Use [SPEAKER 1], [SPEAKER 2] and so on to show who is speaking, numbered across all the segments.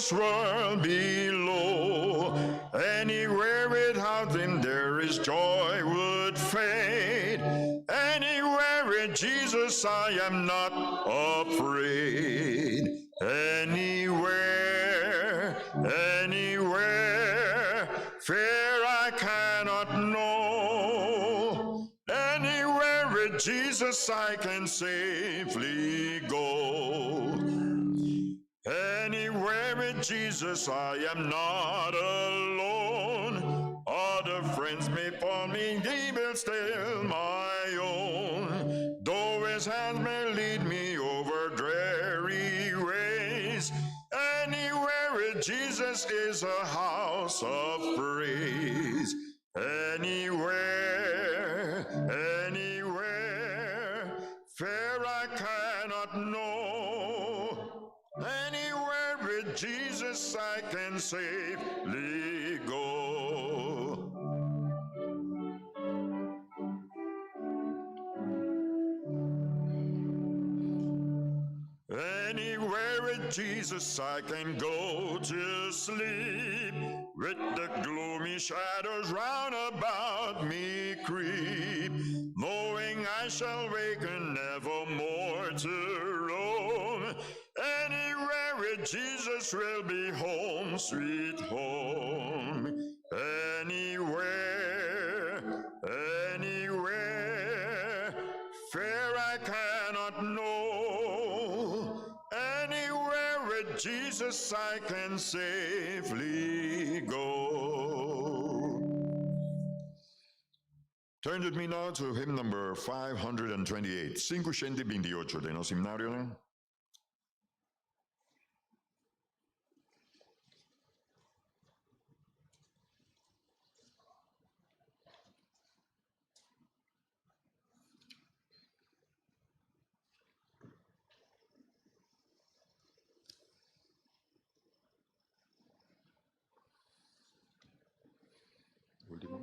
[SPEAKER 1] this world below. Anywhere without him there is joy would fade. Anywhere with Jesus I am not afraid. Anywhere, anywhere, fear I cannot know. Anywhere with Jesus I can safely go. Anywhere with Jesus I am not alone. Other friends may fall me, he will still my own. Though his hand may lead me over dreary ways, anywhere with Jesus is a house of praise. Anywhere, anywhere, fear I cannot know. Anywhere with Jesus I can safely go. Anywhere with Jesus I can go to sleep. With the gloomy shadows round about me creep, knowing I shall waken nevermore to roam. Anywhere with Jesus will be home, sweet home. Anywhere, anywhere, fear I cannot know. Anywhere with Jesus I can safely go. Turn with me now to hymn number 528, 528 den nos himnario. Último.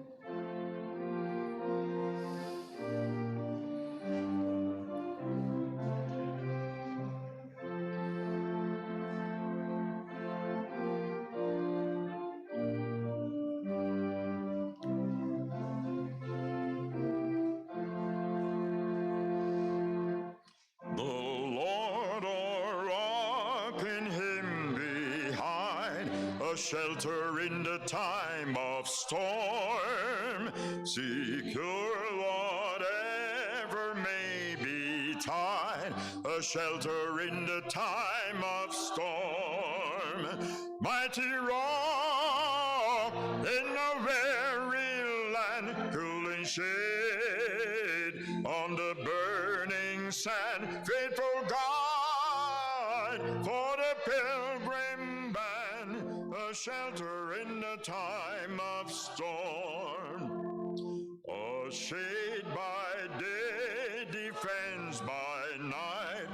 [SPEAKER 1] The Lord our rock, in him we hide, a shelter in the time of storm. Secure whatever may betide, a shelter in the time of storm. Mighty rock in a weary land, cooling shade on the burning sand, faithful guide for the pilgrim band, a shelter in the time of storm. A shade by day, defense by night,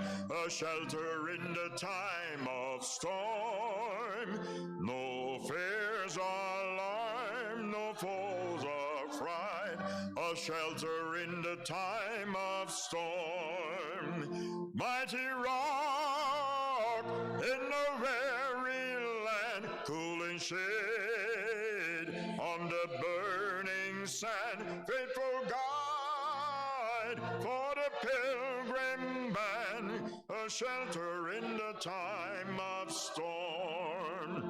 [SPEAKER 1] a shelter in the time of storm. No fears alarm, no foes affright, a shelter in the time of storm. Mighty rock in the weary land, cooling shade on the burning sand, faithful guide for the pilgrim band, a shelter in the time of storm.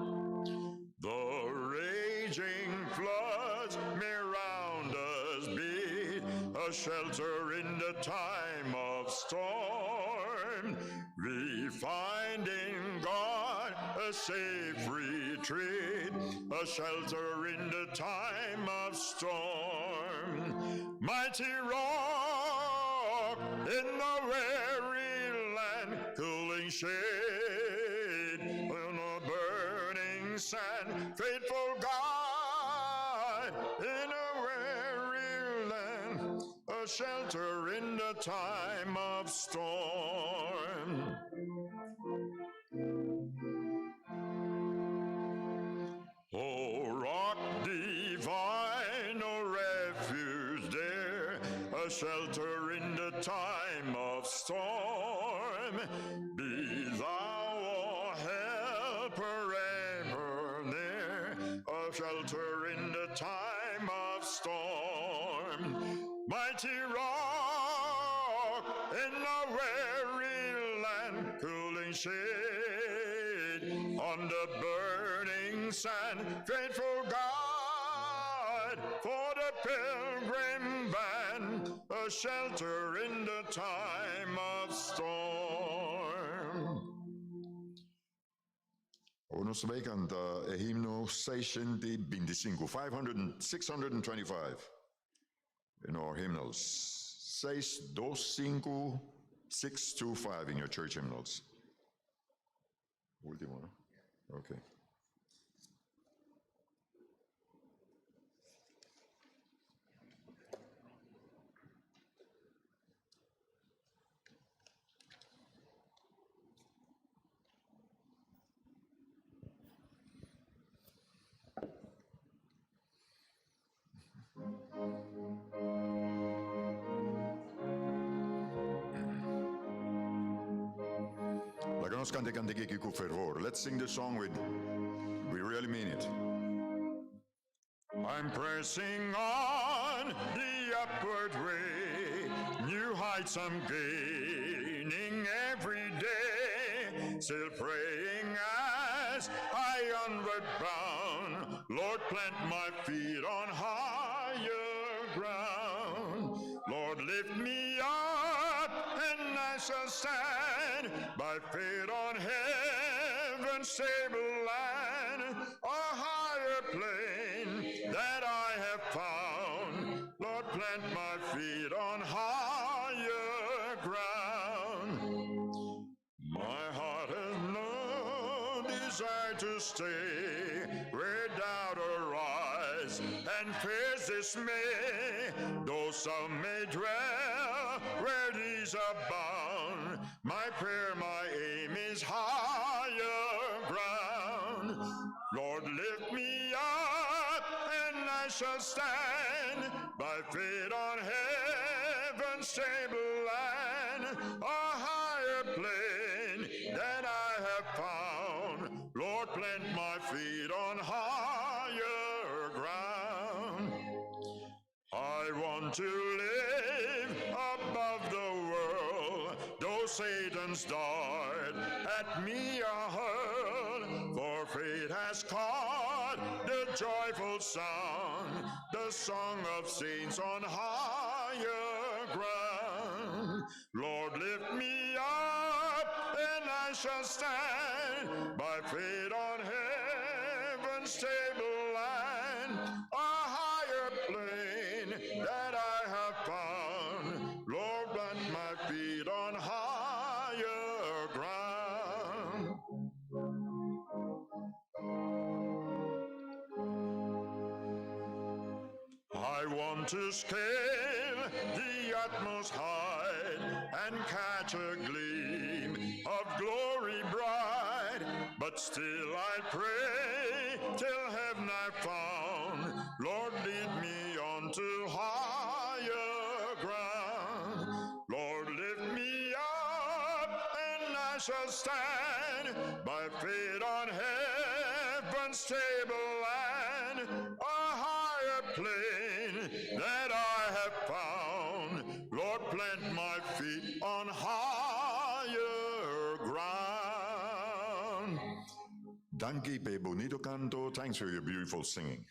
[SPEAKER 1] The raging floods may round us beat, a shelter in the time of storm. We find in God a safe retreat, a shelter in the time of storm. Mighty rock in the weary land, cooling shade on a burning sand, faithful guide in a weary land, a shelter in the time of storm. O rock divine, O refuge dear, a shelter in the time of storm. Be thou our helper. Mighty rock in a weary land, cooling shade on the burning sand, faithful guide for the pilgrim band, a shelter in the time of storm.
[SPEAKER 2] Nos ta bay canta e himno 625, 500, 625 in our hymnals. 625, 625 in your church hymnals. Ultimo, no? Okay. Laga nos canta e cantica aki cu fervor. Let's sing the song with we really mean it.
[SPEAKER 1] I'm pressing on the upward way, new heights I'm gaining every day. Still praying as I onward bound, Lord, plant my feet on higher ground. Lord, lift me up and I shall stand by faith on heaven's tableland, a higher plane that I have found. Lord, plant my feet on higher ground. My heart has no desire to stay where doubt arise and fears dismay. Though some may dwell where these abound, my prayer, my aim is higher ground. Lord, lift me up and I shall stand by faith on heaven's tableland, a higher plane than I have found. Lord, plant my feet on higher ground. I want to live above the world, though Satan's dart at me a hurl, for faith has caught the joyful sound, the song of saints on higher ground. Lord, lift me up, and I shall stand by faith on heaven's tableland, a higher plane that I have found. Lord, plant my feet on higher ground. I want to scale the utmost height and catch a gleam of glory bright. But still I pray till heaven I found. Lord, lead me on to higher ground. Lord, lift me up and I shall stand by faith on heaven's tableland, a higher plane that I have found. Lord, plant my feet on higher ground.
[SPEAKER 2] Danki p'e bunita canto. Thanks for your beautiful singing.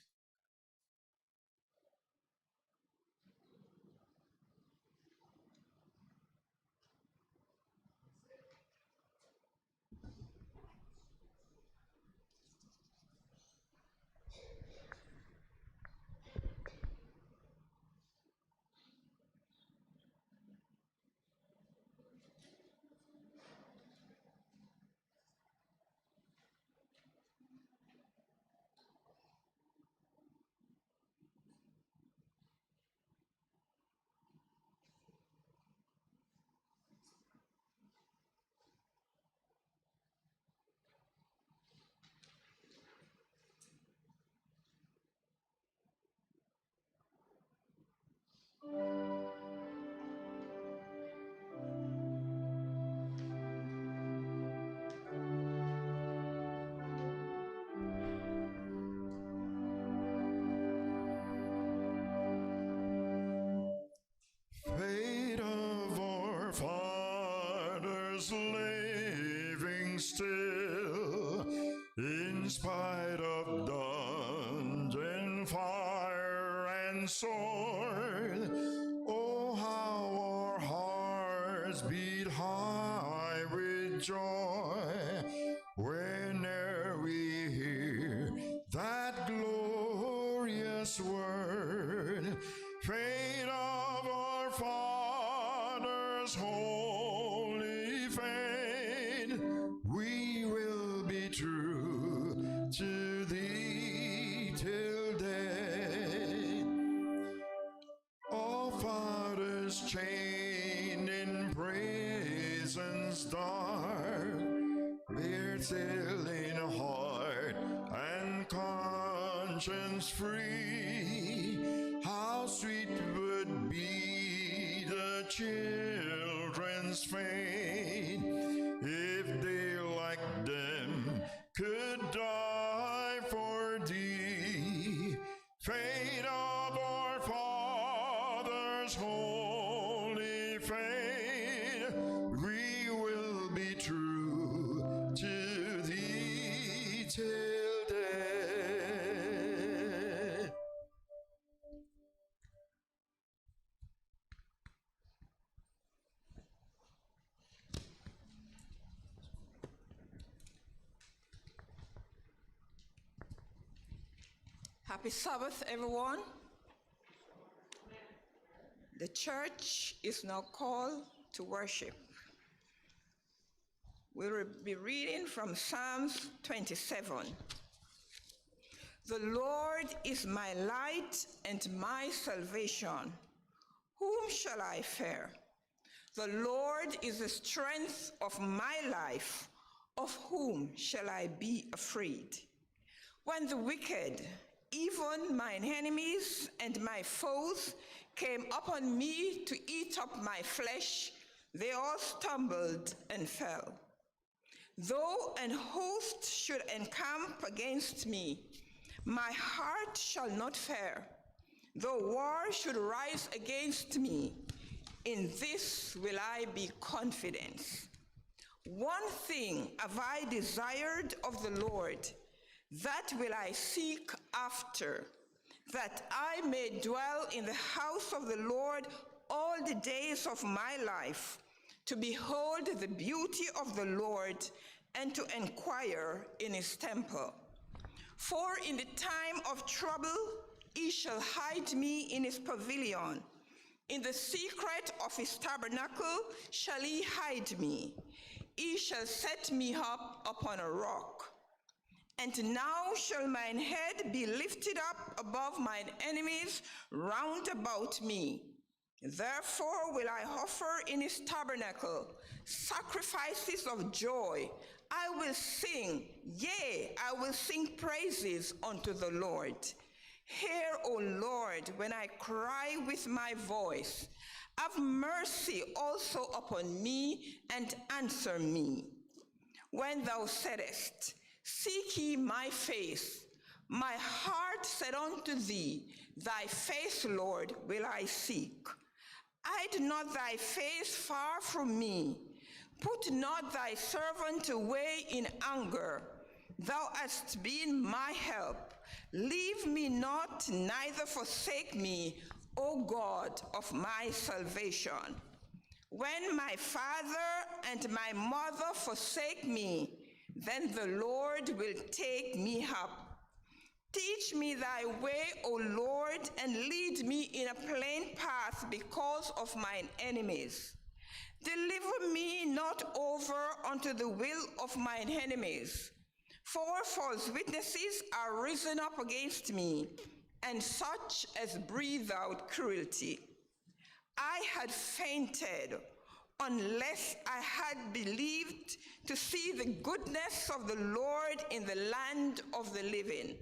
[SPEAKER 1] and sword. Oh, how our hearts beat high with joy whene'er we hear that glorious word. Fate of our fathers, holy faith, we will be true to thee till death. All fathers chained in prisons dark, bear still in heart and conscience free. How sweet would be the children's fate if they like them could die for thee. Fate of our fathers, holy faith, we will be true to thee till death.
[SPEAKER 3] Happy Sabbath, everyone. The church is now called to worship. We will be reading from Psalms 27. The Lord is my light and my salvation. Whom shall I fear? The Lord is the strength of my life. Of whom shall I be afraid? When the wicked, even mine enemies and my foes, came upon me to eat up my flesh, they all stumbled and fell. Though an host should encamp against me, my heart shall not fear. Though war should rise against me, in this will I be confident. One thing have I desired of the Lord, that will I seek after, that I may dwell in the house of the Lord all the days of my life, to behold the beauty of the Lord and to inquire in his temple. For in the time of trouble he shall hide me in his pavilion. In the secret of his tabernacle shall he hide me. He shall set me up upon a rock. And now shall mine head be lifted up above mine enemies round about me. Therefore will I offer in his tabernacle sacrifices of joy. I will sing, yea, I will sing praises unto the Lord. Hear, O Lord, when I cry with my voice. Have mercy also upon me and answer me. When thou saidest, Seek ye my face, my heart said unto thee, Thy face, Lord, will I seek. Hide not thy face far from me. Put not thy servant away in anger. Thou hast been my help. Leave me not, neither forsake me, O God of my salvation. When my father and my mother forsake me, then the Lord will take me up. Teach me thy way, O Lord, and lead me in a plain path because of mine enemies. Deliver me not over unto the will of mine enemies. For false witnesses are risen up against me, and such as breathe out cruelty. I had fainted unless I had believed to see the goodness of the Lord in the land of the living.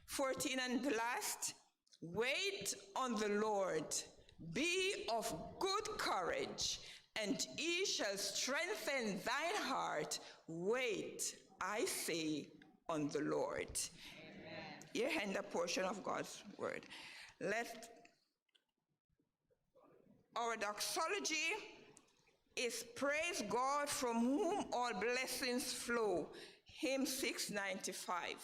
[SPEAKER 3] 14 and last, wait on the Lord, be of good courage, and he shall strengthen thine heart. Wait, I say, on the Lord. Amen. Here end a portion of God's word. Let our doxology is praise God from whom all blessings flow. Hymn 695.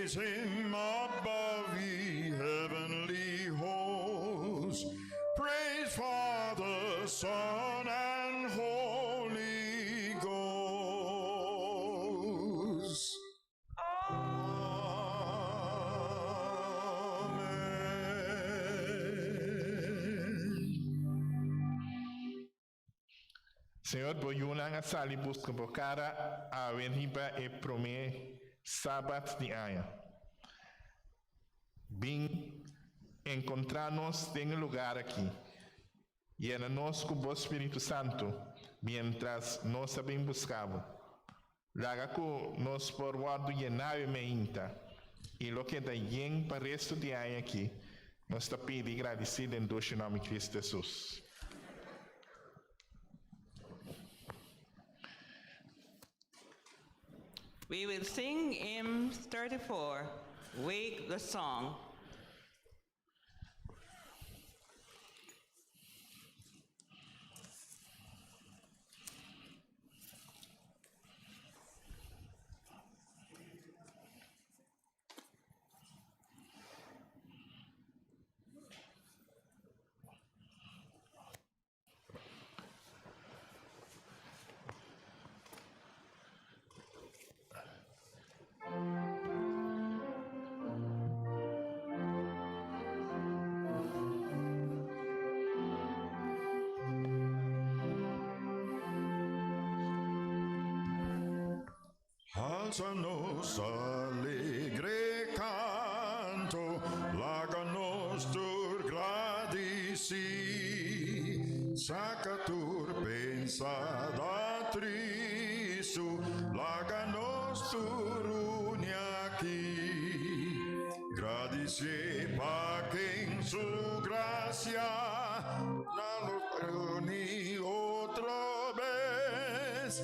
[SPEAKER 1] Praise him above, ye heavenly hosts. Praise Father, Son, and Holy Ghost. Amen.
[SPEAKER 4] Señor, bo yunan a sali buska bo kara awe riba e promé Sabat di aña. Bin enkontrá nos den e lugar aki. Yena nos ku bo Spiritu Santu miéntras nos a bin buska bo. Laga ku nos por wòrdu yená e meinta i lo keda yen pa restu di aña aki, nos ta pidi i gradisí den dushi nòmber Kristu Hesus.
[SPEAKER 5] We will sing hymn 34, Wake the Song.
[SPEAKER 1] Alsa nos alegre kanto, laga nos tur gradisí. Saka tur pensada tristu, laga nos tur uni aki. Gradisí pa ken su grasia na nos reuni otro bes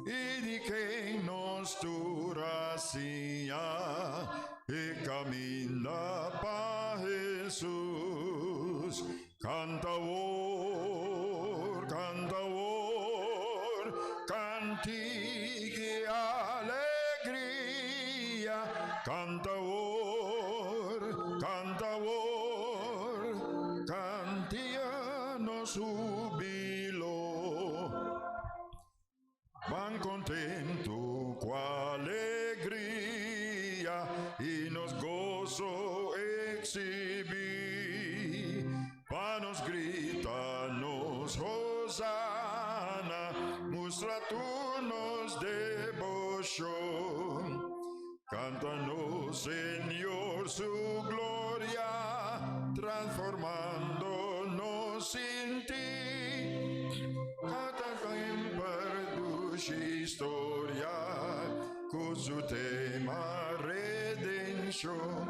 [SPEAKER 1] i di ken nos tur a siña e kaminda pa Hesus. Kanta awor, kanta awor, kantika alegria. Kanta awor, kanta awor, kantia nos hubilo. Ban kontentu ku alegria i nos goso eksibí. Pa nos grita nos hosana, mustra tur nos deboshon. Kanta nos Señor su gloria, transformando nos sintí. Kanta semper dushi historia, ku su tema redenshon.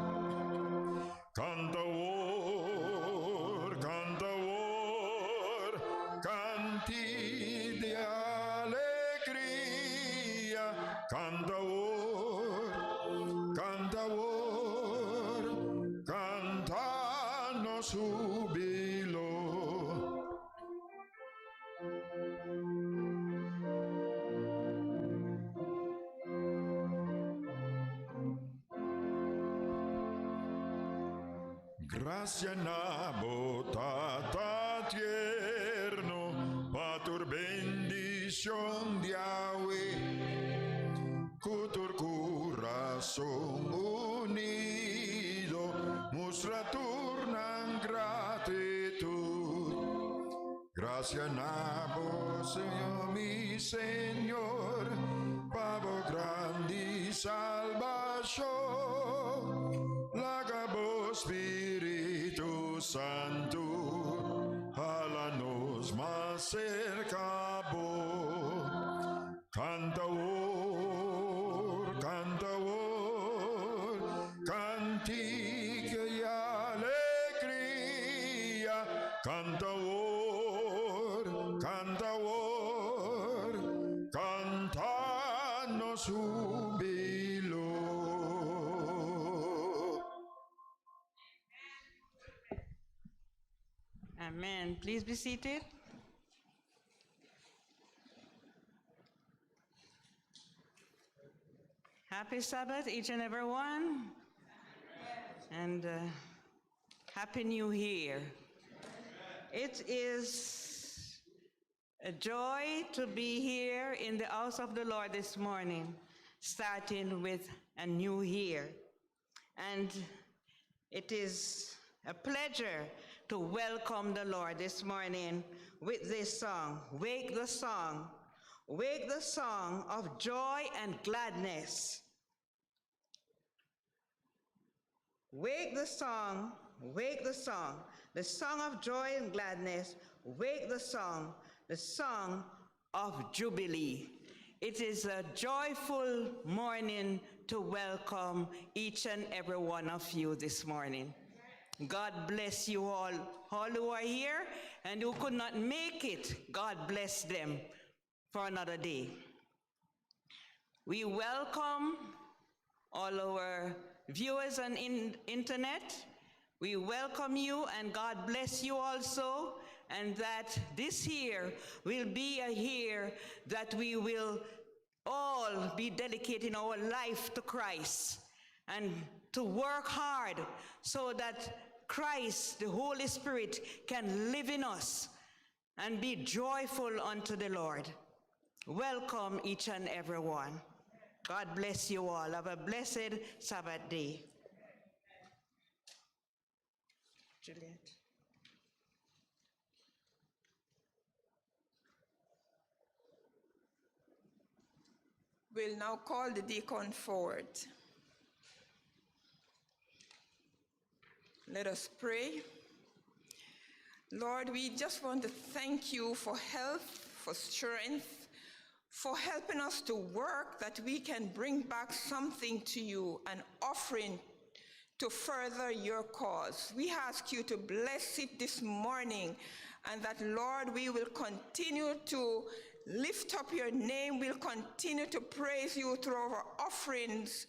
[SPEAKER 1] Kanta awor, kanta awor, kanti di alegria. Kanta awor, kanta awor, kanta nos hubilo. Grasia na bo Tata tierno pa tur bendishon di awe. Ku tur kurason unido mustra tur nan gratitut. Grasia na bo, Señor, mi Señor, pa bo grandi salbashon. Laga bo Spiritu Santu hala nos mas serka bo. Kanta awor, kanta awor, kantika i alegria. Kanta awor, kanta awor, kanta nos hubilo.
[SPEAKER 5] Amen. Please be seated. Happy Sabbath, each and every one. And Happy New Year. It is a joy to be here in the house of the Lord this morning, starting with a new year. And it is a pleasure to welcome the Lord this morning with this song, Wake the Song. Wake the song of joy and gladness. Wake the song, wake the song, the song of joy and gladness. Wake the song of jubilee. It is a joyful morning to welcome each and every one of you this morning. God bless you all who are here and who could not make it. God bless them for another day. We welcome all our viewers on internet. We welcome you and God bless you also, and that this year will be a year that we will all be dedicating our life to Christ and to work hard so that Christ, the Holy Spirit, can live in us and be joyful unto the Lord. Welcome each and every one. God bless you all. Have a blessed Sabbath day. Juliet.
[SPEAKER 3] We'll now call the deacon forward. Let us pray. Lord, we just want to thank you for health, for strength, for helping us to work that we can bring back something to you, an offering to further your cause. We ask you to bless it this morning, and that, Lord, we will continue to lift up your name, we'll continue to praise you through our offerings,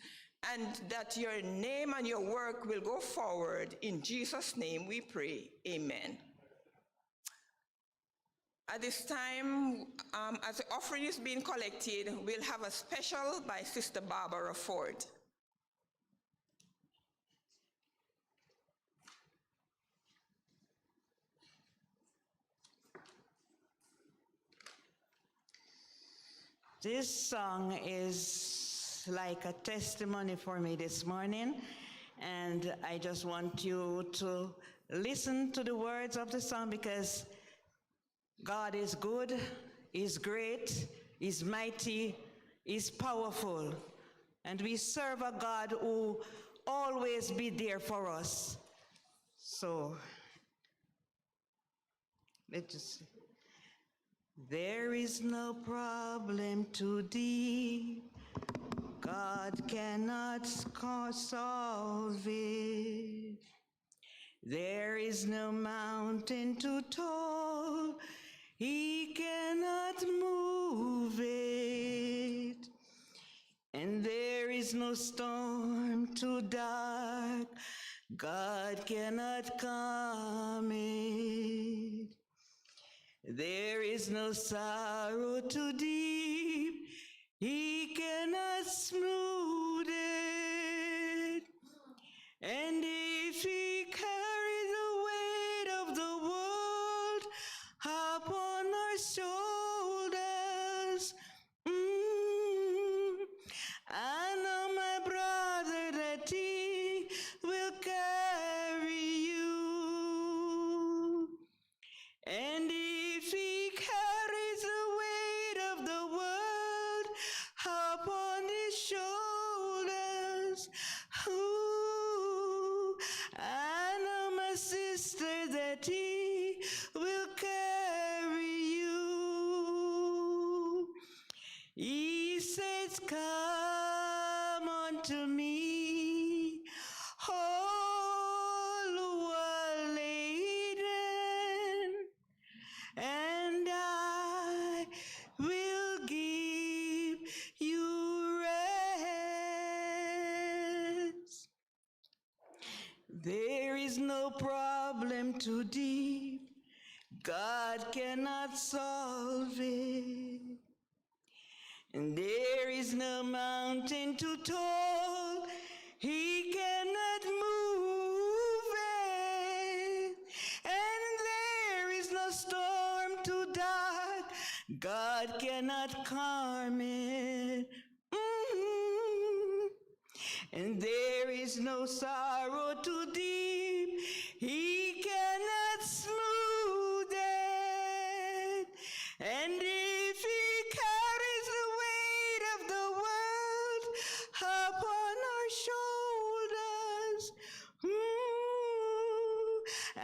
[SPEAKER 3] and that your name and your work will go forward. In Jesus' name we pray, amen. At this time, as the offering is being collected, we'll have a special by Sister Barbara Ford.
[SPEAKER 5] This song is like a testimony for me this morning, and I just want you to listen to the words of the song, because God is good, He's great, He's mighty, He's powerful, and we serve a God who always be there for us. So, let's just see. There is no problem too deep, God cannot solve it. There is no mountain too tall, He cannot move it. And there is no storm too dark, God cannot calm it. There is no sorrow too deep, He cannot smooth it. And if He carried the weight of the world upon our shoulders, I know, my brother, that He will carry you. And if He carries the weight of the world upon His shoulders, ooh, I know, my sister, that He will carry you. He says, come unto me, all who are laden, and I will give you rest. There is no problem too deep, God cannot solve it. And there is no mountain too tall, He cannot move. storm too dark, God cannot calm it. And there is no sorrow too deep, He cannot smooth it. And if He carries the weight of the world upon our shoulders, I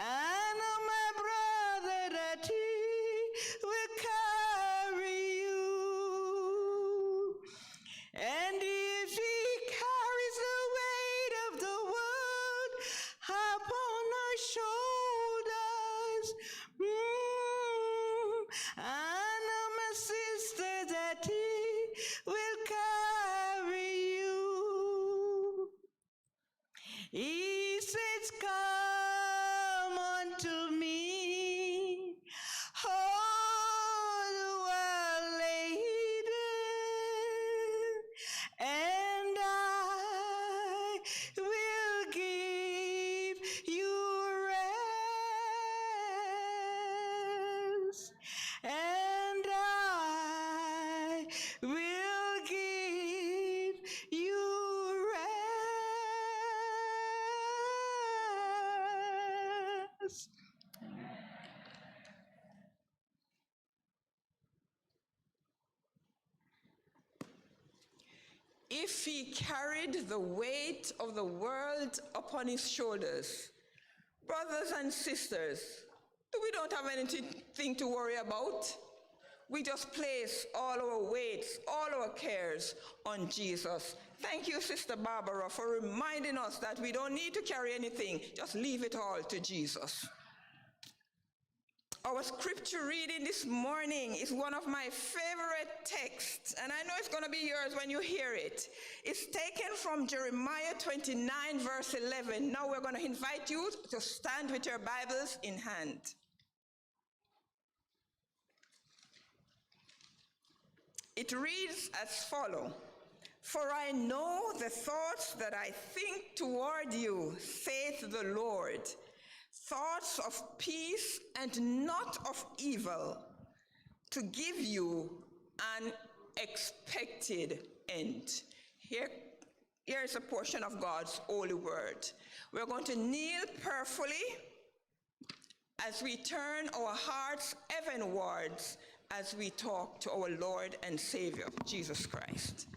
[SPEAKER 5] know my brother that He will carry you. And if He carries the weight of the world upon our shoulders, I know my sister that He will carry you. He says, Come unto me, all who are laden, and I will give you rest. And I will give you rest.
[SPEAKER 3] If he carried the weight of the world upon his shoulders, brothers and sisters, we don't have anything to worry about. We just place all our weights, all our cares on Jesus. Thank you, Sister Barbara, for reminding us that we don't need to carry anything. Just leave it all to Jesus. Our scripture reading this morning is one of my favorite texts, and I know it's going to be yours when you hear it. It's taken from Jeremiah 29, verse 11. Now we're going to invite you to stand with your Bibles in hand. It reads as follows. For I know the thoughts that I think toward you, saith the Lord, thoughts of peace and not of evil, to give you an expected end. Here is a portion of God's holy word. We're going to kneel prayerfully as we turn our hearts heavenwards as we talk to our Lord and Savior, Jesus Christ.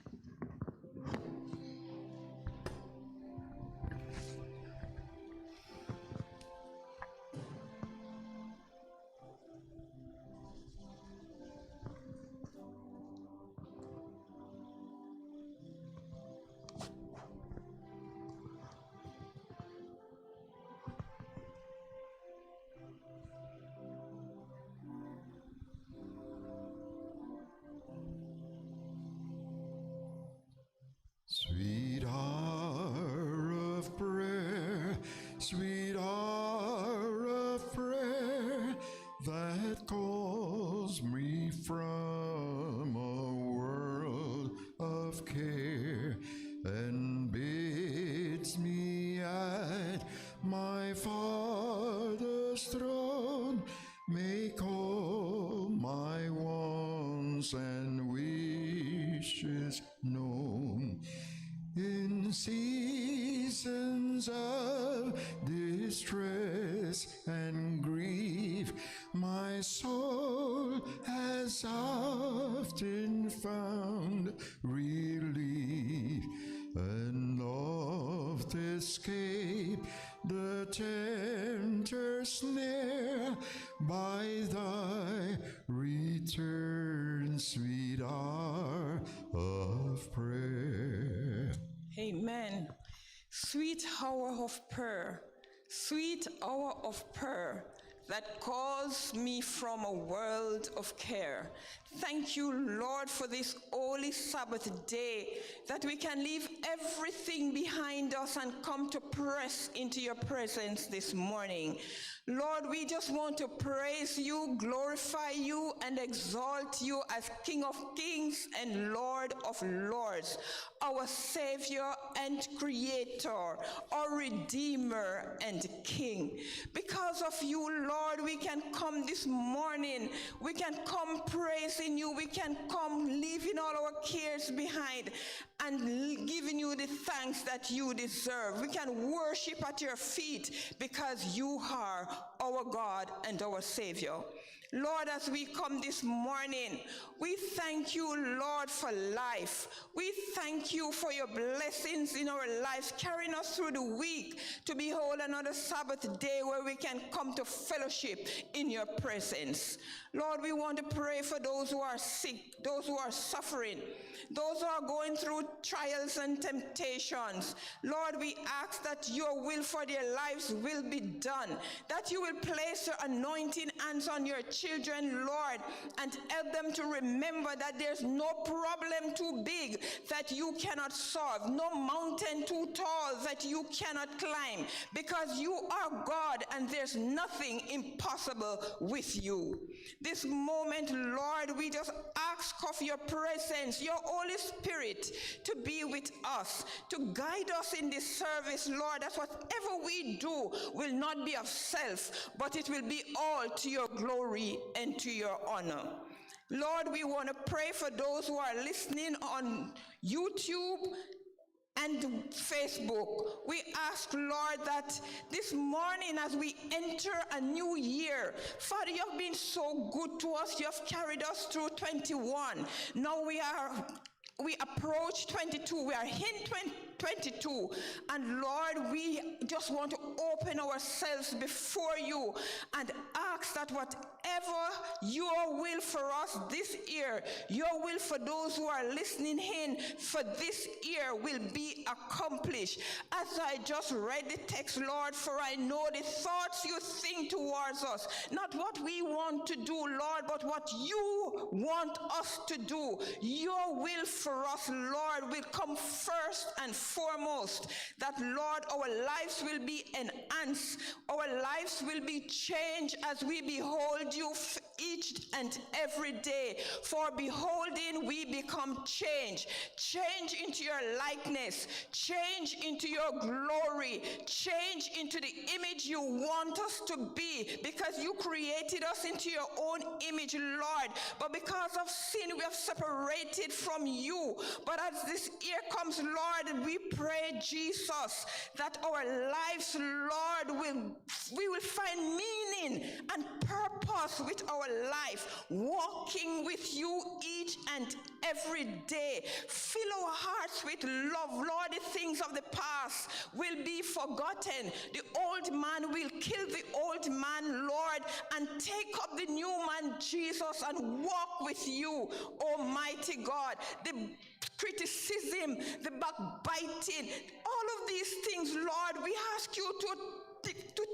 [SPEAKER 2] Sweet hour of prayer, sweet hour of prayer, that calls me from a world of care and bids me at my Father's throne make all my wants and wishes known. In seasons of distress and grief, my soul has often found relief, and oft escaped the tempter's snare by thy return, sweet hour of prayer.
[SPEAKER 3] Amen. Sweet hour of prayer, sweet hour of prayer that calls me from a world of care. Thank you, Lord, for this holy Sabbath day, that we can leave everything behind us and come to press into your presence this morning. Lord, we just want to praise you, glorify you, and exalt you as King of Kings and Lord of Lords, our Savior and Creator, our Redeemer and King. Because of you, Lord, we can can come this morning. We can come praising you. We can come leaving all our cares behind and giving you the thanks that you deserve. We can worship at your feet because you are our God and our Savior. Lord, as we come this morning, we thank you, Lord, for life. We thank you for your blessings in our lives, carrying us through the week to behold another Sabbath day where we can come to fellowship in your presence. Lord, we want to pray for those who are sick, those who are suffering, those who are going through trials and temptations. Lord, we ask that your will for their lives will be done, that you will place your anointing hands on your children, Lord, and help them to remember that there's no problem too big that you cannot solve, no mountain too tall that you cannot climb, because you are God and there's nothing impossible with you. This moment, Lord, we just ask of your presence, your Holy Spirit, to be with us, to guide us in this service, Lord, that whatever we do will not be of self, but it will be all to your glory and to your honor. Lord, we want to pray for those who are listening on YouTube and Facebook. We ask, Lord, that this morning as we enter a new year, Father, you have been so good to us. You have carried us through 21. Now we approach 22. We are in 22. And Lord, we just want to open ourselves before you and ask that whatever your will for us this year, your will for those who are listening in for this year will be accomplished. As I just read the text, Lord, for I know the thoughts you think towards us, not what we want to do, Lord, but what you want us to do. Your will for us, Lord, will come first and foremost. That, Lord, our lives will be enhanced. Our lives will be changed as we behold you each and every day. For beholding, we become changed. Change into your likeness. Change into your glory. Change into the image you want us to be, because you created us into your own image, Lord. But because of sin, we have separated from you. But as this year comes, Lord, we pray, Jesus, that our lives, Lord, we will find meaning and purpose with our life, walking with you each and every day. Fill our hearts with love. Lord, the things of the past will be forgotten. The old man will kill the old man, Lord, and take up the new man, Jesus, and walk with you, Almighty God. The criticism, the backbiting, all of these things, Lord, we ask you to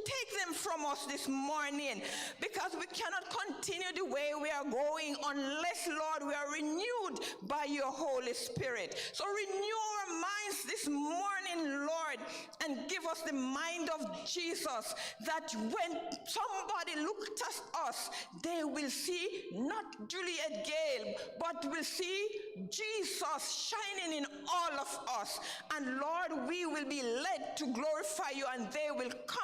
[SPEAKER 3] take them from us this morning, because we cannot continue the way we are going unless, Lord, we are renewed by your Holy Spirit. So renew our minds this morning, Lord, and give us the mind of Jesus, that when somebody looks at us, they will see not Juliet Gale, but will see Jesus shining in all of us. And Lord, we will be led to glorify you, and they will come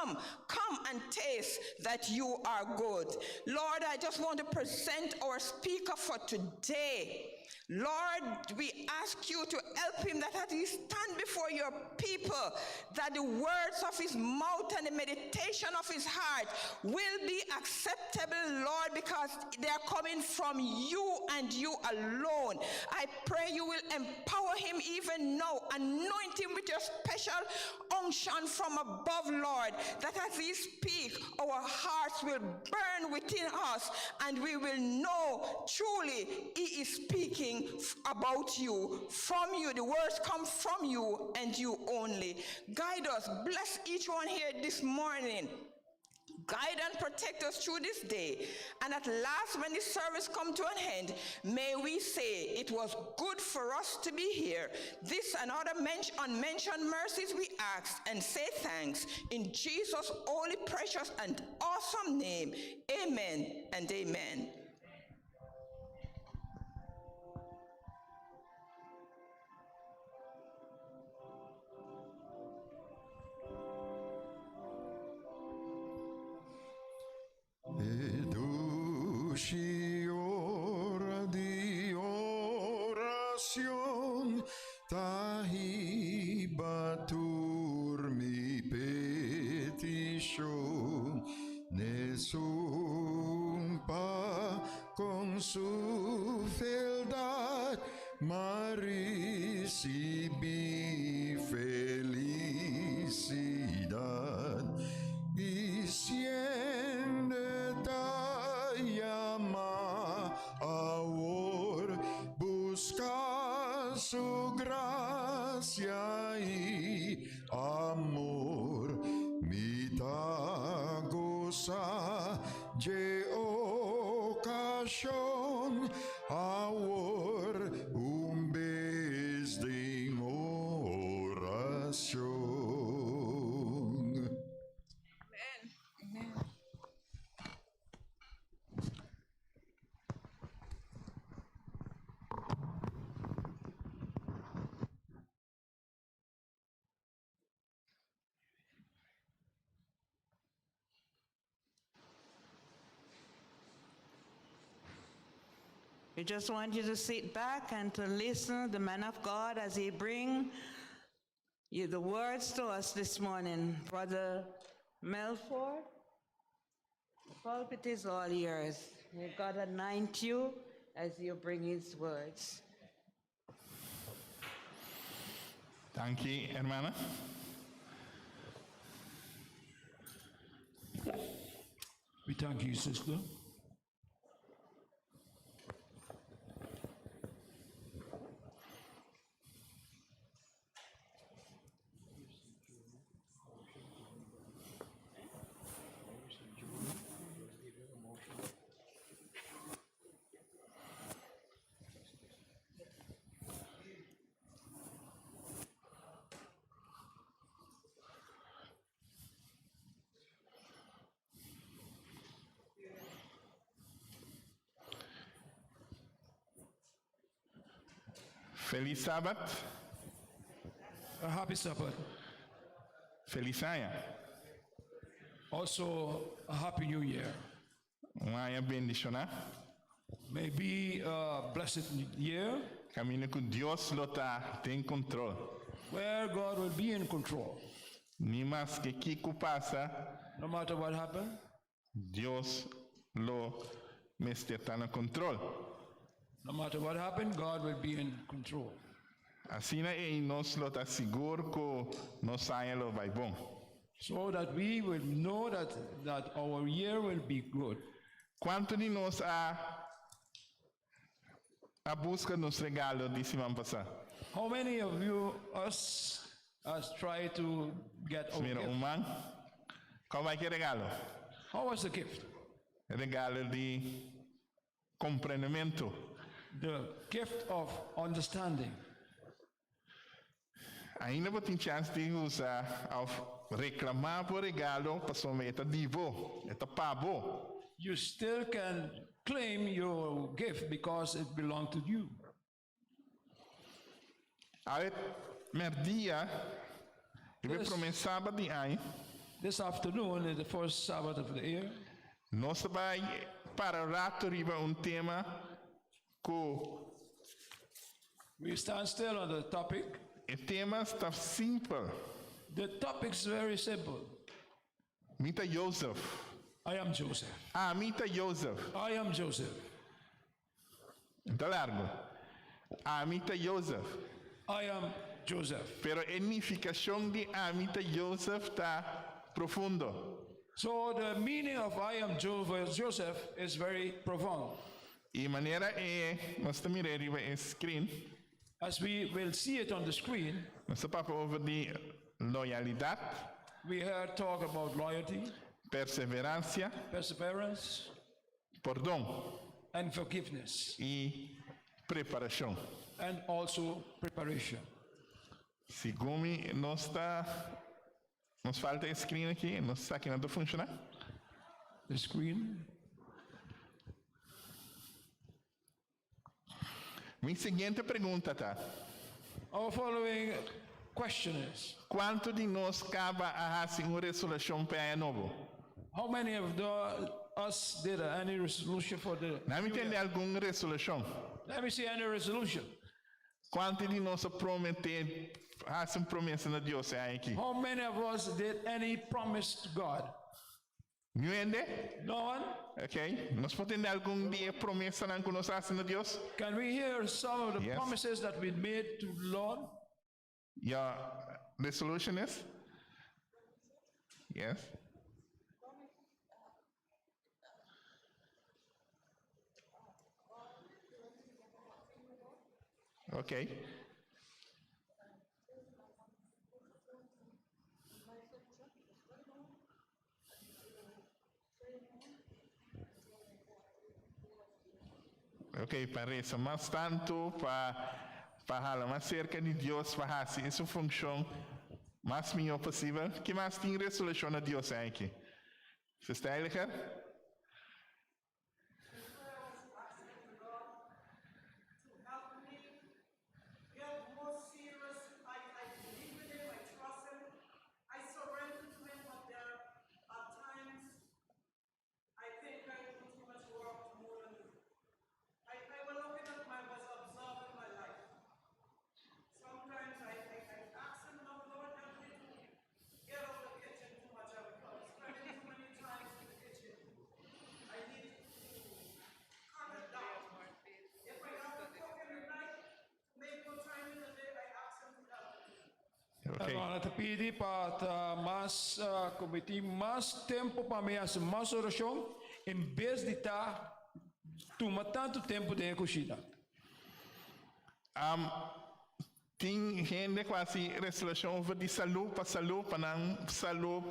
[SPEAKER 3] and taste that you are good. Lord, I just want to present our speaker for today. Lord, we ask you to help him, that as he stand before your people, that the words of his mouth and the meditation of his heart will be acceptable, Lord, because they are coming from you and you alone. I pray you will empower him even now, anoint him with your special unction from above, Lord, that as he speaks, our hearts will burn within us and we will know truly he is speaking about you, from you. The words come from you and you only. Guide us. Bless each one here this morning. Guide and protect us through this day. And at last, when this service comes to an end, may we say it was good for us to be here. This and other unmentioned mercies we ask and say thanks in Jesus' holy, precious, and awesome name. Amen and amen.
[SPEAKER 2] Hey. Dushi ora di oracion ta hiba tur mi peticion N'esun pa con su fealdad m'a ricibi felicidad I siende ta yama awor busca su gracia i amor Mi ta goza dje ocasion awor un bes den oracion.
[SPEAKER 3] Amen.
[SPEAKER 5] We just want you to sit back and to listen to the man of God as he bring you the words to us this morning. Brother Melford, the pulpit is all yours. May God anoint you as you bring his words.
[SPEAKER 4] Danki, hermana.
[SPEAKER 6] We thank you, sister.
[SPEAKER 4] Felis Sabat.
[SPEAKER 6] A happy Sabbath.
[SPEAKER 4] Felis aña.
[SPEAKER 6] Also, a happy new year.
[SPEAKER 4] Un aña bendishoná.
[SPEAKER 6] May be a blessed year
[SPEAKER 4] Kaminda ku Dios lo ta den kontrol.
[SPEAKER 6] where God will be in control.
[SPEAKER 4] Ni maske kiko pasa,
[SPEAKER 6] No matter what happens,
[SPEAKER 4] Dios lo mester ta na kontrol.
[SPEAKER 6] no matter what happens, God will be in control.
[SPEAKER 4] Asina ei nos lo ta sigur ku nos aña lo bai bon.
[SPEAKER 6] So that we will know that, that our year will be good.
[SPEAKER 4] Kuantu di nos a a buska nos regalo di siman pasá?
[SPEAKER 6] How many of you, us, has tried to get our
[SPEAKER 4] Mira,
[SPEAKER 6] gift?
[SPEAKER 4] un man. Kon a bai ku e regalo?
[SPEAKER 6] How was the gift?
[SPEAKER 4] Regalo di komprendementu.
[SPEAKER 6] The gift of understanding.
[SPEAKER 4] Ainda bo tin chèns di usa òf reklamá bo regalo pasobra e ta di bo, e ta pa bo.
[SPEAKER 6] You still can claim your gift because it belonged to you.
[SPEAKER 4] Awe mèrdia, riba e
[SPEAKER 6] Yes.
[SPEAKER 4] promé sabat di aña,
[SPEAKER 6] This afternoon is the first Sabbath of the year.
[SPEAKER 4] nos ta bai para rato riba un tema ku
[SPEAKER 6] We stand still on the topic.
[SPEAKER 4] E tema ta simpel.
[SPEAKER 6] The topic is very simple.
[SPEAKER 4] Mi ta Joseph.
[SPEAKER 6] I am Joseph.
[SPEAKER 4] Ami ta Joseph.
[SPEAKER 6] I am Joseph.
[SPEAKER 4] Ta largu. Ami ta Joseph.
[SPEAKER 6] I am Joseph.
[SPEAKER 4] Pero e nifikashon di Ami ta Joseph ta profundo.
[SPEAKER 6] So the meaning of I am Joseph is very profound.
[SPEAKER 4] I manera e nos ta mira riba e screen,
[SPEAKER 6] As we will see it on the screen,
[SPEAKER 4] nos ta papia over di loyalidat,
[SPEAKER 6] we heard talk about loyalty,
[SPEAKER 4] perseveransia,
[SPEAKER 6] perseverance,
[SPEAKER 4] pordon
[SPEAKER 6] and forgiveness,
[SPEAKER 4] i preparashon.
[SPEAKER 6] and also preparation.
[SPEAKER 4] Segun mi nos ta nos falta e screen aki, nos sa ki nan ta funciona.
[SPEAKER 6] The screen.
[SPEAKER 4] Mi siguiente pregunta ta.
[SPEAKER 6] Our following question is.
[SPEAKER 4] Kuantu di nos kaba a hasi un resolushon pa aña nobo?
[SPEAKER 6] How many of the us did any resolution for the
[SPEAKER 4] Laga mi
[SPEAKER 6] new
[SPEAKER 4] tende
[SPEAKER 6] year?
[SPEAKER 4] algun resolushon.
[SPEAKER 6] Let me see any resolution.
[SPEAKER 4] Kuantu di nos a prometé, hasi un promesa na Dios aki?
[SPEAKER 6] How many of us did any promise to God?
[SPEAKER 4] Niun hende?
[SPEAKER 6] No one?
[SPEAKER 4] Ok. Nos por tende algun di e promesanan ku nos a hasi na Dios?
[SPEAKER 6] Can we hear some of the
[SPEAKER 4] Yes.
[SPEAKER 6] promises that we made to the Lord?
[SPEAKER 4] Your resolution is? Yes. Okay. Ok, pa resa mas tantu, pa pa hala mas serka di Dios, pa hasi su funshon mas mihó posibel. Ken mas tin resolushon na Dios aki? Sister Heiliger?
[SPEAKER 7] To help me get more serious. I believe in him, I trust him, I surrender to him, but there are times I think I do too much work more than I was looking at my was observing my life. Sometimes I ask him, "No, Lord, help me to get out of the kitchen too much. I'm spending too many times in the kitchen. I need to cut it down. If I have to cook in the night, make more time in the day, I ask him to help me."
[SPEAKER 4] Ok.
[SPEAKER 6] Awor, ta pidi pa ta mas kometé mas tempu pa mi hasi mas orashon, en bes di ta tuma tantu tempu den kushina.
[SPEAKER 4] Tin hende ku a hasi resolushon over di salú, pa salú, pa nan salú,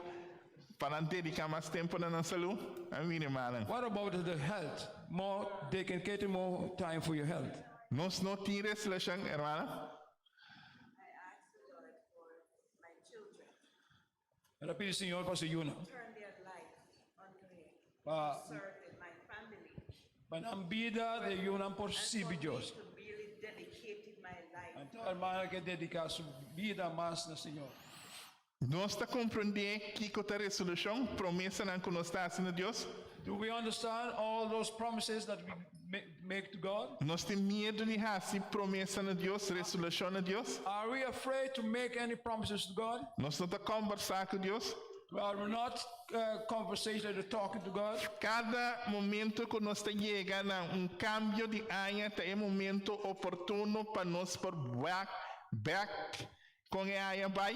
[SPEAKER 4] pa nan dediká mas tempu na nan salú. A mira, rumannan.
[SPEAKER 6] What about the health? More dedicate more time for your health.
[SPEAKER 4] Nos no tin resolushon, ruman?
[SPEAKER 5] I ask the Lord for my children,
[SPEAKER 6] El a pidi Señor pa su yunan.
[SPEAKER 5] Turn their life unto Him,
[SPEAKER 6] Pa
[SPEAKER 5] to serve in my family.
[SPEAKER 6] pa nan bida di yunan por
[SPEAKER 5] And for
[SPEAKER 6] sirbi
[SPEAKER 5] me
[SPEAKER 6] Dios.
[SPEAKER 5] to really dedicate my life.
[SPEAKER 6] Anto, ruman ke dediká su bida mas na Señor.
[SPEAKER 4] Nos ta komprondé kiko ta resolushon, promesanan ku nos ta hasi na Dios?
[SPEAKER 6] Do we understand all those promises that we make to God?
[SPEAKER 4] Nos tin miedu di hasi promesa na Dios, resolushon na Dios?
[SPEAKER 6] Are we afraid to make any promises to God?
[SPEAKER 4] Nos no ta kombersá ku Dios?
[SPEAKER 6] Are we not conversation or talking to God?
[SPEAKER 4] Kada momento ku nos ta yega na un kambio di aña, ta e momento oportuno pa nos por back, back kon e aña a bai.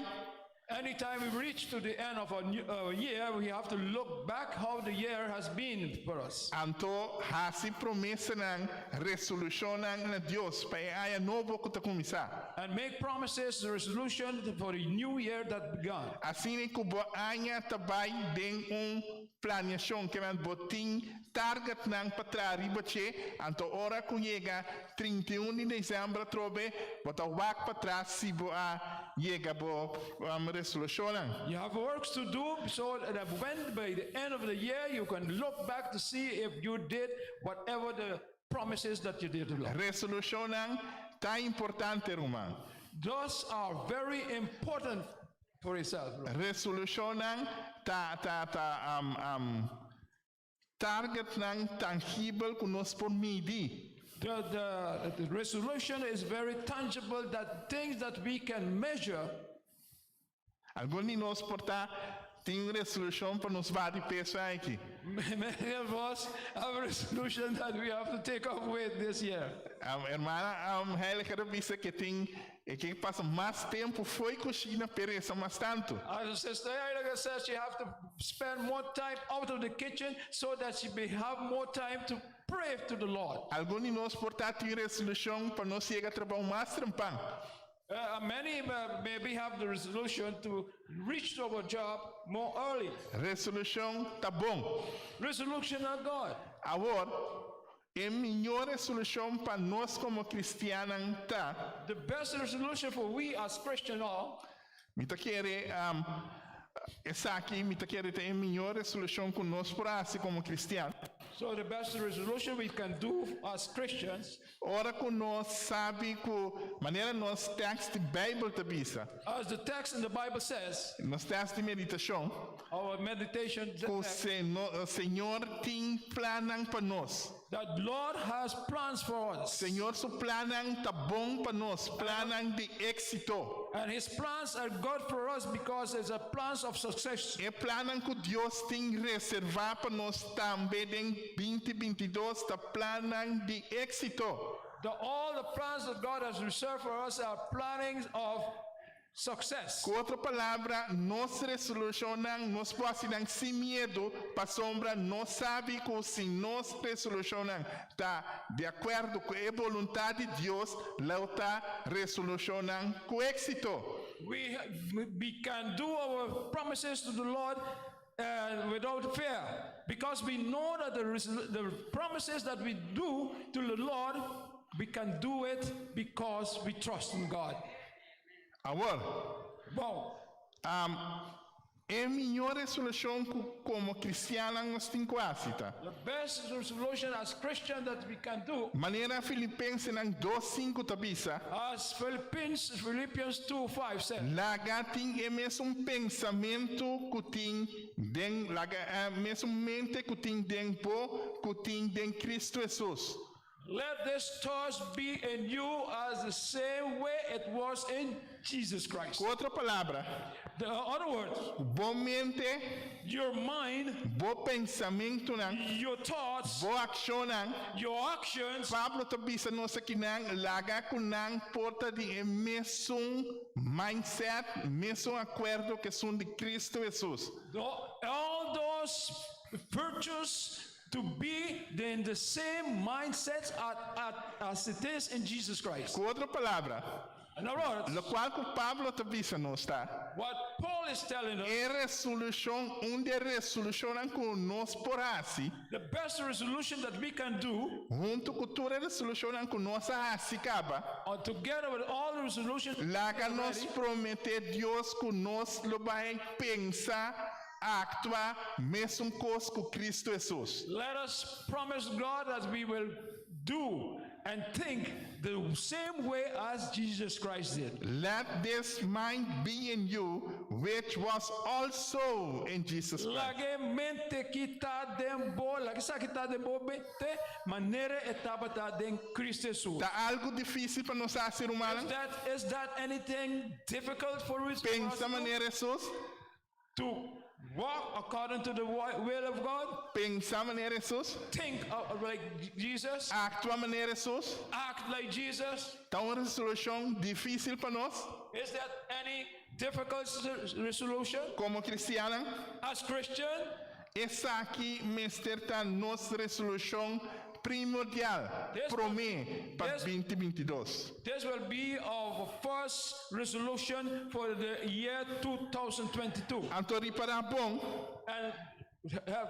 [SPEAKER 6] Anytime we reach to the end of a new year, we have to look back how the year has been for us.
[SPEAKER 4] Anto, hasi promesanan, resolushonnan na Dios pa e aña nobo ku ta kuminsá.
[SPEAKER 6] And make promises, the resolution for the new year that began.
[SPEAKER 4] Asina ku bo aña ta bai den un planiashon ke men bo tin targetnan pa traha riba dje, anto ora ku yega 31 di desèmber atrobe bo ta wak patras si bo a yega bo resolushonnan.
[SPEAKER 6] You have works to do so that when by the end of the year you can look back to see if you did whatever the promises that you did to Lord.
[SPEAKER 4] Resolushonnan ta importante, ruman.
[SPEAKER 6] Those are very important for yourself. Lord.
[SPEAKER 4] Resolushonnan ta targetnan tangibel ku nos por midi.
[SPEAKER 6] The resolution is very tangible, that things that we can measure.
[SPEAKER 4] Algun di nos por ta tin un resolushon pa nos baha di peso aki.
[SPEAKER 6] Many of us have a resolution that we have to take off weight this year.
[SPEAKER 4] Ruman Heiliger a bisa ku tin e ke pasa mas tempu fo'i kushina pa resa mas tantu.
[SPEAKER 6] As Sister Heiliger says, she have to spend more time out of the kitchen so that she may have more time to pray to the Lord.
[SPEAKER 4] Algun di nos por ta tin resolushon pa nos yega trabou mas trempan.
[SPEAKER 6] Many maybe have the resolution to reach our job more early.
[SPEAKER 4] Resolushon ta bon.
[SPEAKER 6] Resolution of God.
[SPEAKER 4] Awor, e mihó resolushon pa nos komo kristiannan ta,
[SPEAKER 6] The best resolution for we as Christians are,
[SPEAKER 4] mi ta kere esaki, mi ta kere ta e mihó resolushon ku nos por hasi komo kristian.
[SPEAKER 6] So the best resolution we can do as Christians,
[SPEAKER 4] Ora ku nos sabi ku manera nos teksto di Beibel ta bisa,
[SPEAKER 6] as the text in the Bible says,
[SPEAKER 4] nos teksto di meditashon,
[SPEAKER 6] our meditation, the
[SPEAKER 4] ku
[SPEAKER 6] text,
[SPEAKER 4] Señor tin plannan pa nos.
[SPEAKER 6] that Lord has plans for us.
[SPEAKER 4] Señor su plannan ta bon pa nos, plannan di éksito.
[SPEAKER 6] And his plans are good for us because it's a plans of success.
[SPEAKER 4] E plannan ku Dios tin reservá pa nos tambe den 2022 ta plannan di éksito.
[SPEAKER 6] All the plans that God has reserved for us are plannings of success.
[SPEAKER 4] Ku otro palabra, nos resolushonnan, nos por hasi nan sin miedu, pasobra nos sabi ku si nos resolushonnan ta di akuerdo ku e boluntat di Dios, lo ta resolushonnan ku éksito.
[SPEAKER 6] We can do our promises to the Lord without fear because we know that the promises that we do to the Lord, we can do it because we trust in God.
[SPEAKER 4] Awor,
[SPEAKER 6] Wow.
[SPEAKER 4] e mihó resolushon ku komo kristian nos tin ku hasi, ta?
[SPEAKER 6] The best resolution as Christian that we can do,
[SPEAKER 4] Manera Filipensenan 2:5 ta bisa,
[SPEAKER 6] as Philippians 2:5 says,
[SPEAKER 4] Laga tin e mesun pensamentu ku tin den laga e mesun mente ku tin den bo ku tin den Kristu Hesus.
[SPEAKER 6] Let this thought be in you as the same way it was in Jesus Christ.
[SPEAKER 4] Ku otro palabra,
[SPEAKER 6] The other words,
[SPEAKER 4] bo mente,
[SPEAKER 6] your mind,
[SPEAKER 4] bo pensamentunan,
[SPEAKER 6] your thoughts,
[SPEAKER 4] bo akshonnan,
[SPEAKER 6] your actions,
[SPEAKER 4] Pablo ta bisa nos akinan laga ku nan por ta di e mesun mindset, mesun akuerdo ku esun di Kristu Hesus.
[SPEAKER 6] All those virtues to be in the same mindset as it is in Jesus Christ.
[SPEAKER 4] Ku otro palabra,
[SPEAKER 6] In other words,
[SPEAKER 4] lokual ku Pablo ta bisa nos ta,
[SPEAKER 6] what Paul is telling us,
[SPEAKER 4] e resolushon, un di e resolushonnan ku nos por hasi,
[SPEAKER 6] the best resolution that we can do,
[SPEAKER 4] huntu ku tur e resolushonnan ku nos a hasi kaba,
[SPEAKER 6] together with all the resolutions,
[SPEAKER 4] laga nos prometé Dios ku nos lo bai pensa, aktua, mesun kos ku Kristu Hesus.
[SPEAKER 6] Let us promise God that we will do and think the same way as Jesus Christ did.
[SPEAKER 4] Let this mind be in you, which was also in Jesus Christ.
[SPEAKER 6] Laga e mente aki ta den bo, laga esaki ta den bo mente, manera e tabata den Kristu Hesus.
[SPEAKER 4] Ta algu difísil pa nos ser humano?
[SPEAKER 6] Is that anything difficult for us for us
[SPEAKER 4] Pensa
[SPEAKER 6] to do?
[SPEAKER 4] manera Hesus?
[SPEAKER 6] To walk according to the will of God?
[SPEAKER 4] Pensa manera Hesus?
[SPEAKER 6] Think like Jesus?
[SPEAKER 4] Aktua manera Hesus?
[SPEAKER 6] Act like Jesus?
[SPEAKER 4] Ta un resolushon difísil pa nos?
[SPEAKER 6] Is that any difficult resolution?
[SPEAKER 4] Komo kristian?
[SPEAKER 6] As Christian,
[SPEAKER 4] Esaki mester ta nos resolushon primordial, promé pa 2022.
[SPEAKER 6] This will be our first resolution for the year 2022.
[SPEAKER 4] Anto ripará bon,
[SPEAKER 6] And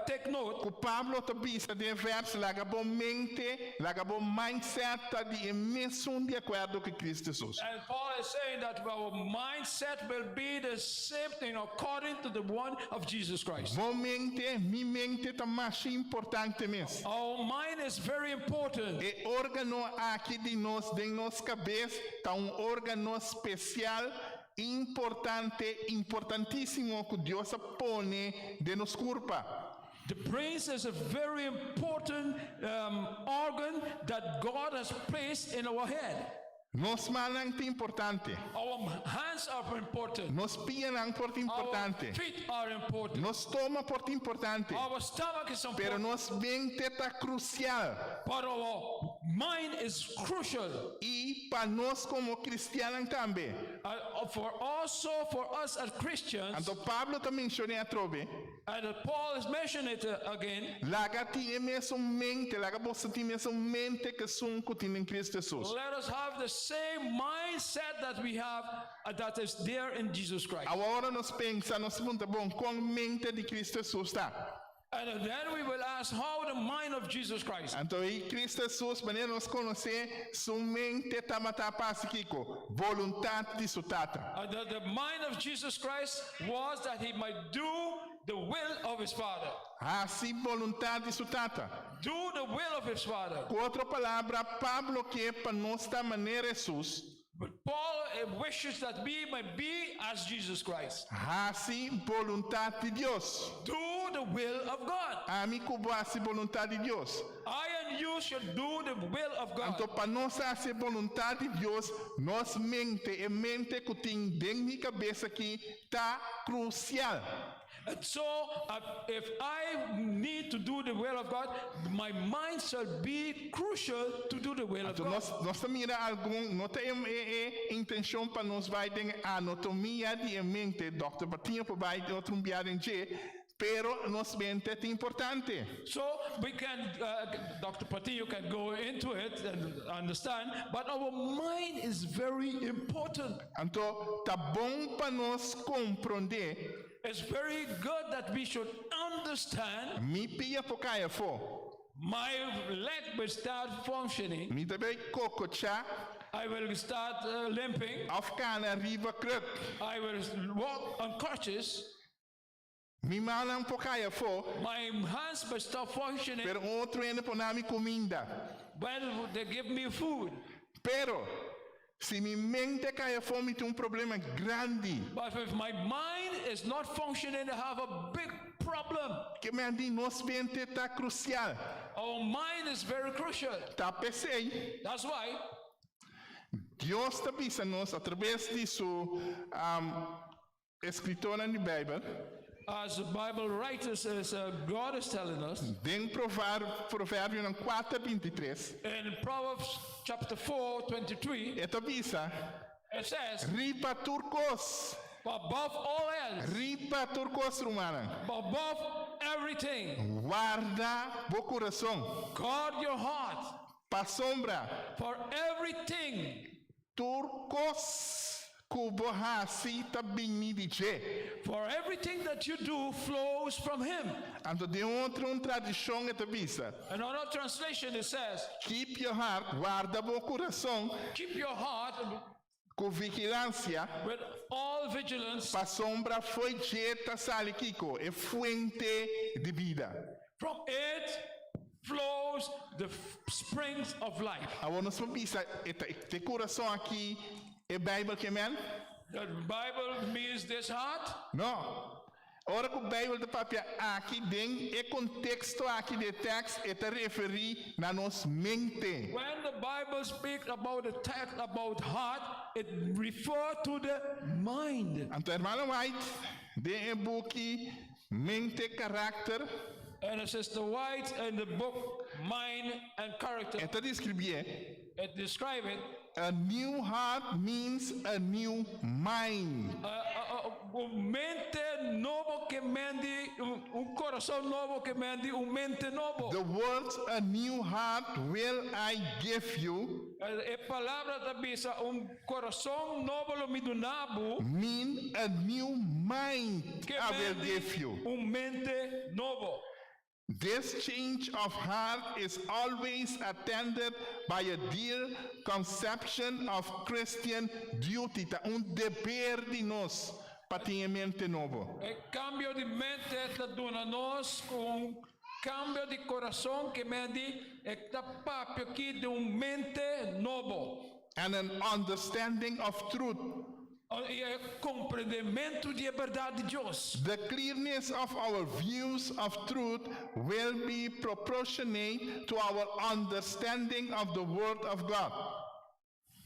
[SPEAKER 6] take note,
[SPEAKER 4] ku Pablo ta bisa den verso, laga bo mente, laga bo mindset ta di mesun di akuerdo ku Kristu Hesus.
[SPEAKER 6] And Paul is saying that our mindset will be the same thing according to the one of Jesus Christ.
[SPEAKER 4] Bo mente, mi mente ta mas importante mes.
[SPEAKER 6] Our mind is very important.
[SPEAKER 4] E órgano aki di nos, den nos kabes, ta un órgano spesial, importante, importantísimo ku Dios a pone den nos kurpa.
[SPEAKER 6] The brain is a very important organ that God has placed in our head.
[SPEAKER 4] Nos mannan ta importante.
[SPEAKER 6] Our hands are important.
[SPEAKER 4] Nos pianan por ta
[SPEAKER 6] Our
[SPEAKER 4] importante.
[SPEAKER 6] feet are important.
[SPEAKER 4] Nos stoma por ta importante.
[SPEAKER 6] Our stomach is
[SPEAKER 4] Pero
[SPEAKER 6] important.
[SPEAKER 4] nos mente ta krusial.
[SPEAKER 6] But our mind is crucial.
[SPEAKER 4] I pa nos komo kristian tambe.
[SPEAKER 6] For also for us as Christians,
[SPEAKER 4] Anto Pablo ta menshonando atrobe.
[SPEAKER 6] And Paul has mentioned it again.
[SPEAKER 4] Laga tin e mesun mente, laga boso tin e mesun mente ku esun ku tin den Kristu Hesus.
[SPEAKER 6] Let us have the same mindset that we have that is there in Jesus Christ.
[SPEAKER 4] Awor nos pensa, nos puntra, bon, kon mente di Kristu Hesus ta?
[SPEAKER 6] And then we will ask how the mind of Jesus Christ.
[SPEAKER 4] Anto, ei Kristu Hesus, manera nos konosé, su mente tabata pa kiko, boluntat di su tata.
[SPEAKER 6] The mind of Jesus Christ was that he might do the will of his Father.
[SPEAKER 4] Hasi boluntat di su Tata.
[SPEAKER 6] Do the will of his Father.
[SPEAKER 4] Ku otro palabra, Pablo ke pa nos ta manera Hesus.
[SPEAKER 6] But Paul wishes that we might be as Jesus Christ.
[SPEAKER 4] Hasi boluntat di Dios.
[SPEAKER 6] Do the will of God.
[SPEAKER 4] Ami ku bo hasi boluntat di Dios.
[SPEAKER 6] I and you should do the will of God.
[SPEAKER 4] Anto pa nos hasi boluntat di Dios, nos mente, e mente ku tin den mi kabes aki, ta krusial.
[SPEAKER 6] And so, if I need to do the will of God, my mind shall be crucial to do the will of
[SPEAKER 4] Anto
[SPEAKER 6] God.
[SPEAKER 4] nos ta mira algun, no ta e e intenshon pa nos bai den anatomia di e mente, Dòkter Patiño por bai otro un bia den dje, pero nos mente ta importante.
[SPEAKER 6] So we can, Dr. Patiño can go into it and understand, but our mind is very important.
[SPEAKER 4] Anto ta bon pa nos komprondé.
[SPEAKER 6] It's very good that we should understand.
[SPEAKER 4] Mi pia por kai afó.
[SPEAKER 6] My leg will start functioning.
[SPEAKER 4] Mi ta bai kokochá.
[SPEAKER 6] I will start limping.
[SPEAKER 4] Òf kana riba kruk.
[SPEAKER 6] I will walk on crutches.
[SPEAKER 4] Mi mannan por kai afó.
[SPEAKER 6] My hands will stop functioning.
[SPEAKER 4] Pero un otro hende pone mi kuminda.
[SPEAKER 6] When they give me food.
[SPEAKER 4] Pero, si mi mente kai afó mi tin un problema grandi.
[SPEAKER 6] But if my mind is not functioning, I have a big problem.
[SPEAKER 4] Ke men di nos mente ta krusial.
[SPEAKER 6] Our mind is very crucial.
[SPEAKER 4] Ta p'esei.
[SPEAKER 6] That's why.
[SPEAKER 4] Dios ta bisa nos atraves di su eskritornan di Beibel.
[SPEAKER 6] As the Bible writers as God is telling us.
[SPEAKER 4] Den Proverbionan kuater 23.
[SPEAKER 6] In Proverbs chapter 4, 23.
[SPEAKER 4] E ta bisa.
[SPEAKER 6] It says.
[SPEAKER 4] Riba tur kos.
[SPEAKER 6] Above all else.
[SPEAKER 4] Riba tur kos, rumannan.
[SPEAKER 6] Above everything.
[SPEAKER 4] Warda bo kurason.
[SPEAKER 6] Guard your heart.
[SPEAKER 4] Pasobra.
[SPEAKER 6] For everything.
[SPEAKER 4] Tur kos ku bo hasi ta bini di dje.
[SPEAKER 6] For everything that you do flows from him.
[SPEAKER 4] Anto den otro un tradishon e ta bisa.
[SPEAKER 6] Another translation it says.
[SPEAKER 4] Keep your heart, warda bo kurason.
[SPEAKER 6] Keep your heart.
[SPEAKER 4] Ku vigilansia.
[SPEAKER 6] With all vigilance.
[SPEAKER 4] Pasobra fo'i dje ta sali kiko? E fuente di bida.
[SPEAKER 6] From it flows the springs of life.
[SPEAKER 4] Awor nos por bisa e ta e kurason aki e Beibel ke men?
[SPEAKER 6] The Bible means this heart?
[SPEAKER 4] No. Ora ku Beibel ta papia aki den e konteksto aki di e tèks e ta referí na nos mente.
[SPEAKER 6] When the Bible speaks about the text about heart, it refer to the mind.
[SPEAKER 4] Anto Hermana White den e buki Mente, Karakter.
[SPEAKER 6] And Sister White in the book Mind and Character.
[SPEAKER 4] E ta deskribié.
[SPEAKER 6] It describe it.
[SPEAKER 4] A new heart means a new mind.
[SPEAKER 6] Un mente nobo ke men di un kurason nobo ke men di un mente nobo.
[SPEAKER 4] The words a new heart will I give you.
[SPEAKER 6] E palabra ta bisa un kurason nobo lo mi duna bo.
[SPEAKER 4] Mean a new mind
[SPEAKER 6] Ke
[SPEAKER 4] I will
[SPEAKER 6] men di
[SPEAKER 4] give you.
[SPEAKER 6] un mente nobo.
[SPEAKER 4] This change of heart is always attended by a dear conception of Christian duty. Ta un deber di nos pa tin e mente nobo.
[SPEAKER 6] E kambio di mente ta duna nos ku un kambio di kurason ke men di e ta papia aki di un mente nobo.
[SPEAKER 4] And an understanding of truth.
[SPEAKER 6] I e komprendementu di e bèrdat di Dios.
[SPEAKER 4] The clearness of our views of truth will be proportionate to our understanding of the Word of God.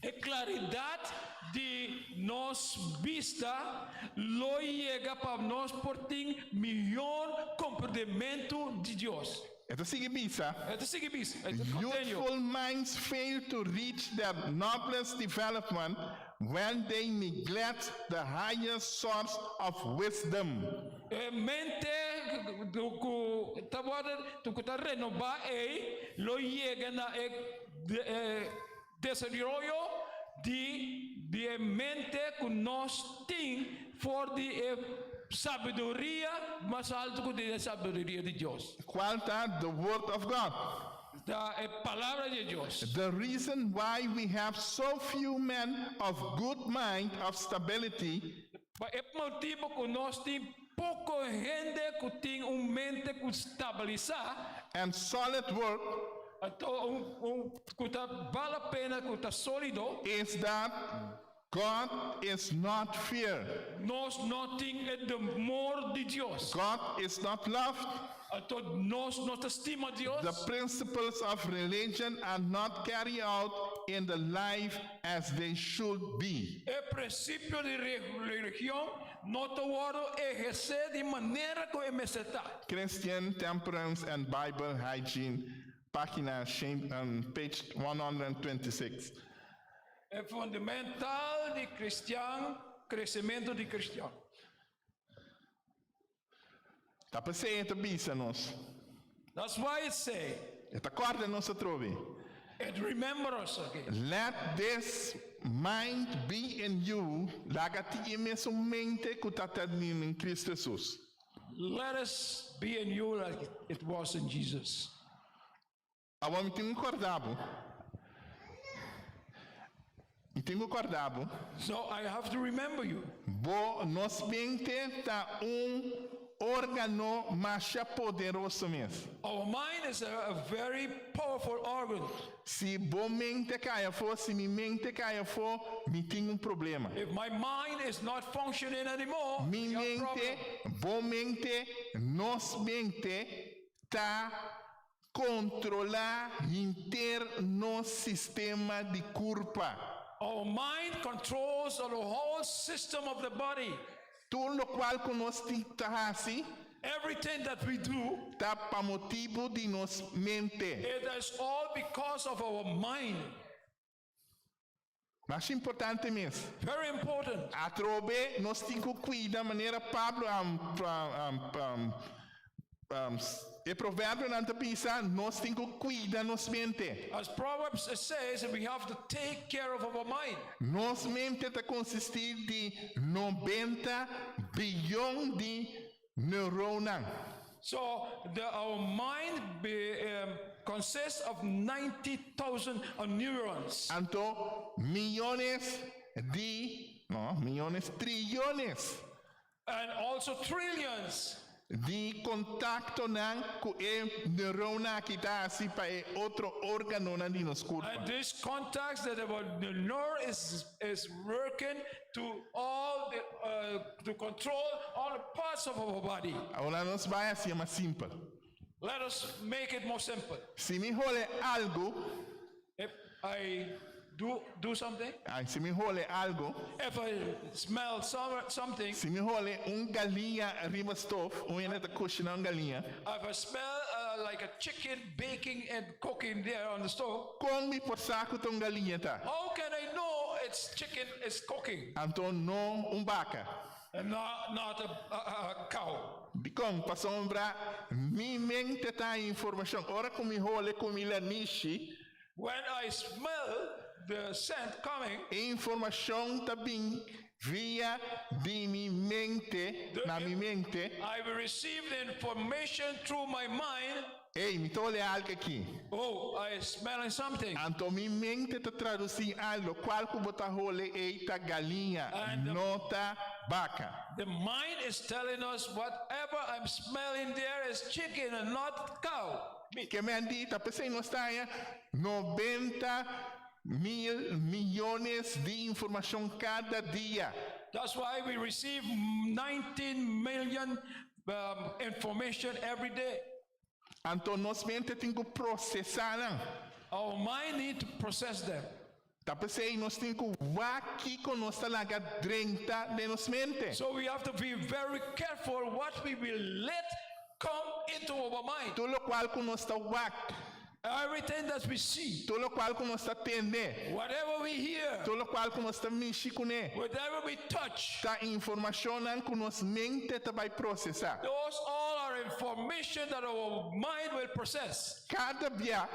[SPEAKER 6] E klaridat di nos bista lo yega pa nos por tin mihor komprendementu di Dios.
[SPEAKER 4] E ta sigui bisa.
[SPEAKER 6] E ta sigui bisa. E ta continue.
[SPEAKER 4] Youthful minds fail to reach their noblest development when they neglect the highest source of wisdom.
[SPEAKER 6] E mente ku ta wòrdu ku ta renobá ei lo yega na e desaroyo di di e mente ku nos tin for di e sabiduria mas altu ku tin e sabiduria di Dios.
[SPEAKER 4] Cual ta the Word of God.
[SPEAKER 6] Ta e Palabra di Dios.
[SPEAKER 4] The reason why we have so few men of good mind of stability.
[SPEAKER 6] Pa e motibu ku nos tin. Poko hende ku tin un mente ku stabilisá,
[SPEAKER 4] and solid work
[SPEAKER 6] anto un ku ta bale la pena, ku ta sólido,
[SPEAKER 4] is that God is not fear.
[SPEAKER 6] Nos no tin e temor di Dios.
[SPEAKER 4] God is not loved.
[SPEAKER 6] Anto nos no ta stima Dios.
[SPEAKER 4] The principles of religion are not carried out in the life as they should be.
[SPEAKER 6] E prinsipio di religion no ta wòrdu ehersé di manera ku e mester ta.
[SPEAKER 4] Christian Temperance and Bible Hygiene, página page 126.
[SPEAKER 6] E fundamental di kristian, kresementu di kristian.
[SPEAKER 4] Ta p'esei ta bisa nos.
[SPEAKER 6] That's why it say,
[SPEAKER 4] E ta kòrda nos atrobe.
[SPEAKER 6] It remember us again.
[SPEAKER 4] Let this mind be in you, laga tin e mesun mente ku tabata den Kristu Hesus.
[SPEAKER 6] Let us be in you like it was in Jesus.
[SPEAKER 4] Awor mi tin ku kòrda bo. Mi tin ku kòrda bo.
[SPEAKER 6] So I have to remember you.
[SPEAKER 4] Bo nos mente ta un órgano mas poderoso mes.
[SPEAKER 6] Our mind is a very powerful organ.
[SPEAKER 4] Si bo mente kai afó, si mi mente kai afó, mi tin un problema.
[SPEAKER 6] If my mind is not functioning anymore,
[SPEAKER 4] Mi
[SPEAKER 6] we have problem.
[SPEAKER 4] mente, bo mente, nos mente ta kontrolá henter nos sistema di kurpa.
[SPEAKER 6] Our mind controls the whole system of the body.
[SPEAKER 4] Tur loke ku nos ta hasi,
[SPEAKER 6] Everything that we do,
[SPEAKER 4] ta pa motibu di nos mente.
[SPEAKER 6] It is all because of our mind.
[SPEAKER 4] Mas importante mes.
[SPEAKER 6] Very important.
[SPEAKER 4] Atrobe, nos tin ku kuida manera Pablo e proverbionan ta bisa, nos tin ku kuida nos mente.
[SPEAKER 6] As Proverbs says, we have to take care of our mind.
[SPEAKER 4] Nos mente ta konsistí di 90 bion di neurona.
[SPEAKER 6] So our mind consists of 90,000 neurons.
[SPEAKER 4] Anto, miónes di, no, miónes, triones
[SPEAKER 6] And also trillions
[SPEAKER 4] di kontaktonan ku e neurona ku ta asina pa e otro órganonan di nos kurpa.
[SPEAKER 6] And these contacts that our the nerve is working to control all the parts of our body.
[SPEAKER 4] Awor nos bai asina mas simpel.
[SPEAKER 6] Let us make it more simple.
[SPEAKER 4] Si mi hole algu,
[SPEAKER 6] If I do something,
[SPEAKER 4] ai, si mi hole algu,
[SPEAKER 6] if I smell something,
[SPEAKER 4] si mi hole un galiña riba stof, un hende ta kushiná un galiña,
[SPEAKER 6] if I smell like a chicken baking and cooking there on the stove,
[SPEAKER 4] kon mi por sa ku ta un galiña ta?
[SPEAKER 6] How can I know it's chicken is cooking
[SPEAKER 4] Anto no un baka.
[SPEAKER 6] And not a cow?
[SPEAKER 4] Dikon, pasobra, mi mente ta informashon. Ora ku mi hole ku mi nanishi,
[SPEAKER 6] When I smell the scent coming,
[SPEAKER 4] informashon ta bin via di mi mente, na mi mente.
[SPEAKER 6] I will receive the information through my mind.
[SPEAKER 4] Ei, mi ta hole algu aki.
[SPEAKER 6] Oh, I smelling something.
[SPEAKER 4] Anto mi mente ta tradusí algu, kual ku bo ta hole ei ta galiña, no ta baka.
[SPEAKER 6] The mind is telling us whatever I'm smelling there is chicken and not cow meat.
[SPEAKER 4] Ke men di, ta p'esei nos ta 90 mil miónes di informashon kada dia.
[SPEAKER 6] That's why we receive 19 million information every day.
[SPEAKER 4] Anto nos mente tin ku prosesá nan.
[SPEAKER 6] Our mind need to process them.
[SPEAKER 4] Ta p'esei nos tin ku wak kiko nos ta laga drenta den nos mente.
[SPEAKER 6] So we have to be very careful what we will let come into our mind.
[SPEAKER 4] Tur loke ku nos ta wak,
[SPEAKER 6] Everything that we see,
[SPEAKER 4] tur loke ku nos ta tende,
[SPEAKER 6] whatever we hear,
[SPEAKER 4] tur loke ku nos ta mishi kuné.
[SPEAKER 6] Whatever we touch,
[SPEAKER 4] Ta informashon ku nos mente ta bai prosesá.
[SPEAKER 6] Those all are information that our mind will process.
[SPEAKER 4] Kada bia,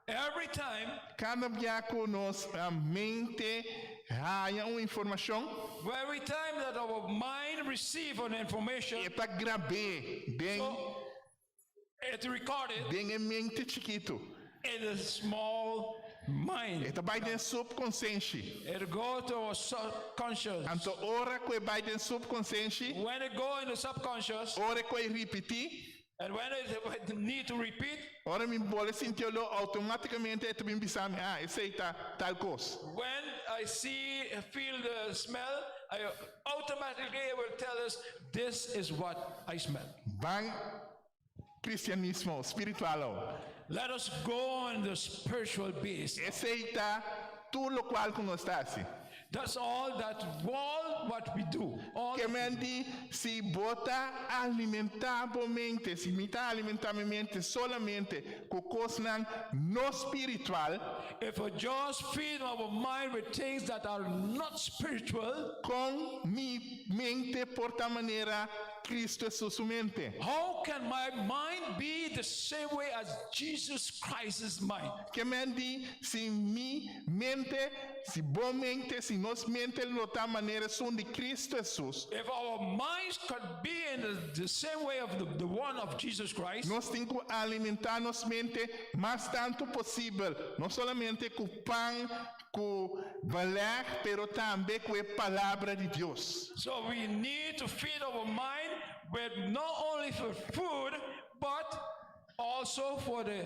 [SPEAKER 6] Every time,
[SPEAKER 4] kada bia ku nos mente haña un informashon,
[SPEAKER 6] every time that our mind receive an information,
[SPEAKER 4] e ta grab'é den,
[SPEAKER 6] so it recorded
[SPEAKER 4] den e mente chikitu.
[SPEAKER 6] In a small Mind.
[SPEAKER 4] E ta bai den subkonsenshi.
[SPEAKER 6] It go to our subconscious.
[SPEAKER 4] Anto ora ku e bai den subkonsenshi,
[SPEAKER 6] When it go in the subconscious,
[SPEAKER 4] ora ku e ripití,
[SPEAKER 6] and when it need to repeat,
[SPEAKER 4] ora mi bolbe sinti oló, outomátikamente e ta bin bisa mi, ah, esei ta tal kos.
[SPEAKER 6] When I see, feel the smell, I automatically it will tell us this is what I smell.
[SPEAKER 4] Ban kristianismo spiritual awo.
[SPEAKER 6] Let us go on the spiritual base.
[SPEAKER 4] Esei ta tur lokual ku nos ta hasi.
[SPEAKER 6] That's all that all what we do. All
[SPEAKER 4] Ke men di, si bo ta alimentá bo mente, si mi ta alimentá mi mente solamente ku kosnan no spiritual,
[SPEAKER 6] If we just feed our mind with things that are not spiritual,
[SPEAKER 4] Kon mi mente por ta manera Cristo Hesus su mente?
[SPEAKER 6] How can my mind be the same way as Jesus Christ's mind?
[SPEAKER 4] Ke men di, si mi mente, si bo mente, si nos mente lo ta manera esun di Cristo Hesus,
[SPEAKER 6] If our minds could be in the same way of the one of Jesus Christ,
[SPEAKER 4] nos tin ku alimentá nos mente mas tantu posibel, no solamente ku pan ku beleg, pero tambe ku e Palabra di Dios.
[SPEAKER 6] So we need to feed our mind with not only for food, but also for the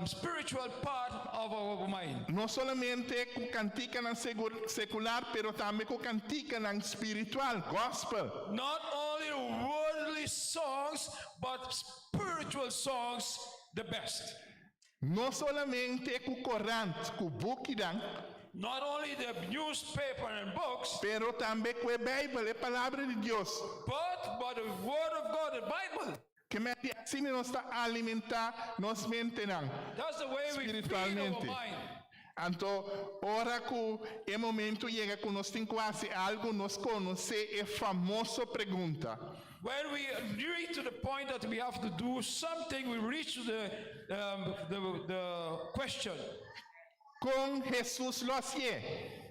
[SPEAKER 6] spiritual part of our mind.
[SPEAKER 4] No solamente ku kantikanan sekular, pero tambe ku kantikanan spiritual, gospel.
[SPEAKER 6] Not only worldly songs, but spiritual songs the best.
[SPEAKER 4] No solamente ku korant, ku bukinan.
[SPEAKER 6] Not only the newspaper and books.
[SPEAKER 4] Pero tambe ku e Beibel, e Palabra di Dios.
[SPEAKER 6] But by the word of God, the Bible.
[SPEAKER 4] Ke mester asina nos ta alimentá nos mentenan
[SPEAKER 6] That's the way we feed our
[SPEAKER 4] spiritualmente.
[SPEAKER 6] mind.
[SPEAKER 4] Anto, ora ku e momento yega ku nos tin ku hasi algu, nos konosé e famoso pregunta.
[SPEAKER 6] When we reach to the point that we have to do something, we reach to the, um, the, the question.
[SPEAKER 4] Kon Hesus lo hasié?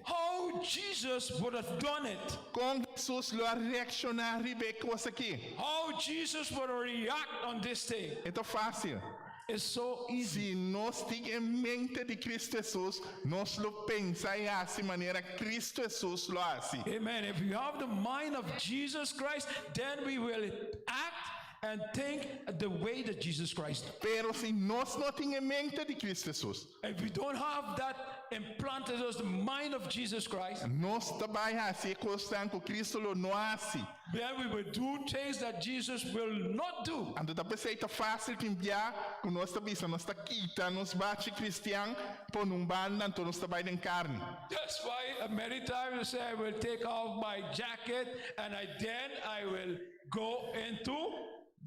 [SPEAKER 6] How Jesus would have done it.
[SPEAKER 4] Kon Hesus lo a reakshoná riba e kos akí?
[SPEAKER 6] How Jesus would react on this thing.
[SPEAKER 4] E ta fásil.
[SPEAKER 6] It's so easy.
[SPEAKER 4] Si nos tin e mente di Cristo Hesus, nos lo pensa i hasi manera Cristo Hesus lo hasi.
[SPEAKER 6] Amen. If you have the mind of Jesus Christ, then we will act and think the way that Jesus Christ.
[SPEAKER 4] Pero si nos no tin e mente di Cristo Hesus,
[SPEAKER 6] If we don't have that implanted us, the mind of Jesus Christ,
[SPEAKER 4] nos ta bai hasi e kosnan ku Cristo lo no hasi.
[SPEAKER 6] Then we will do things that Jesus will not do.
[SPEAKER 4] Anto ta p'esei ta fásil tin bia ku nos ta bisa nos ta kita nos bachi kristian pone un banda anto nos ta bai den karni.
[SPEAKER 6] That's why many times we say I will take off my jacket and I then I will go into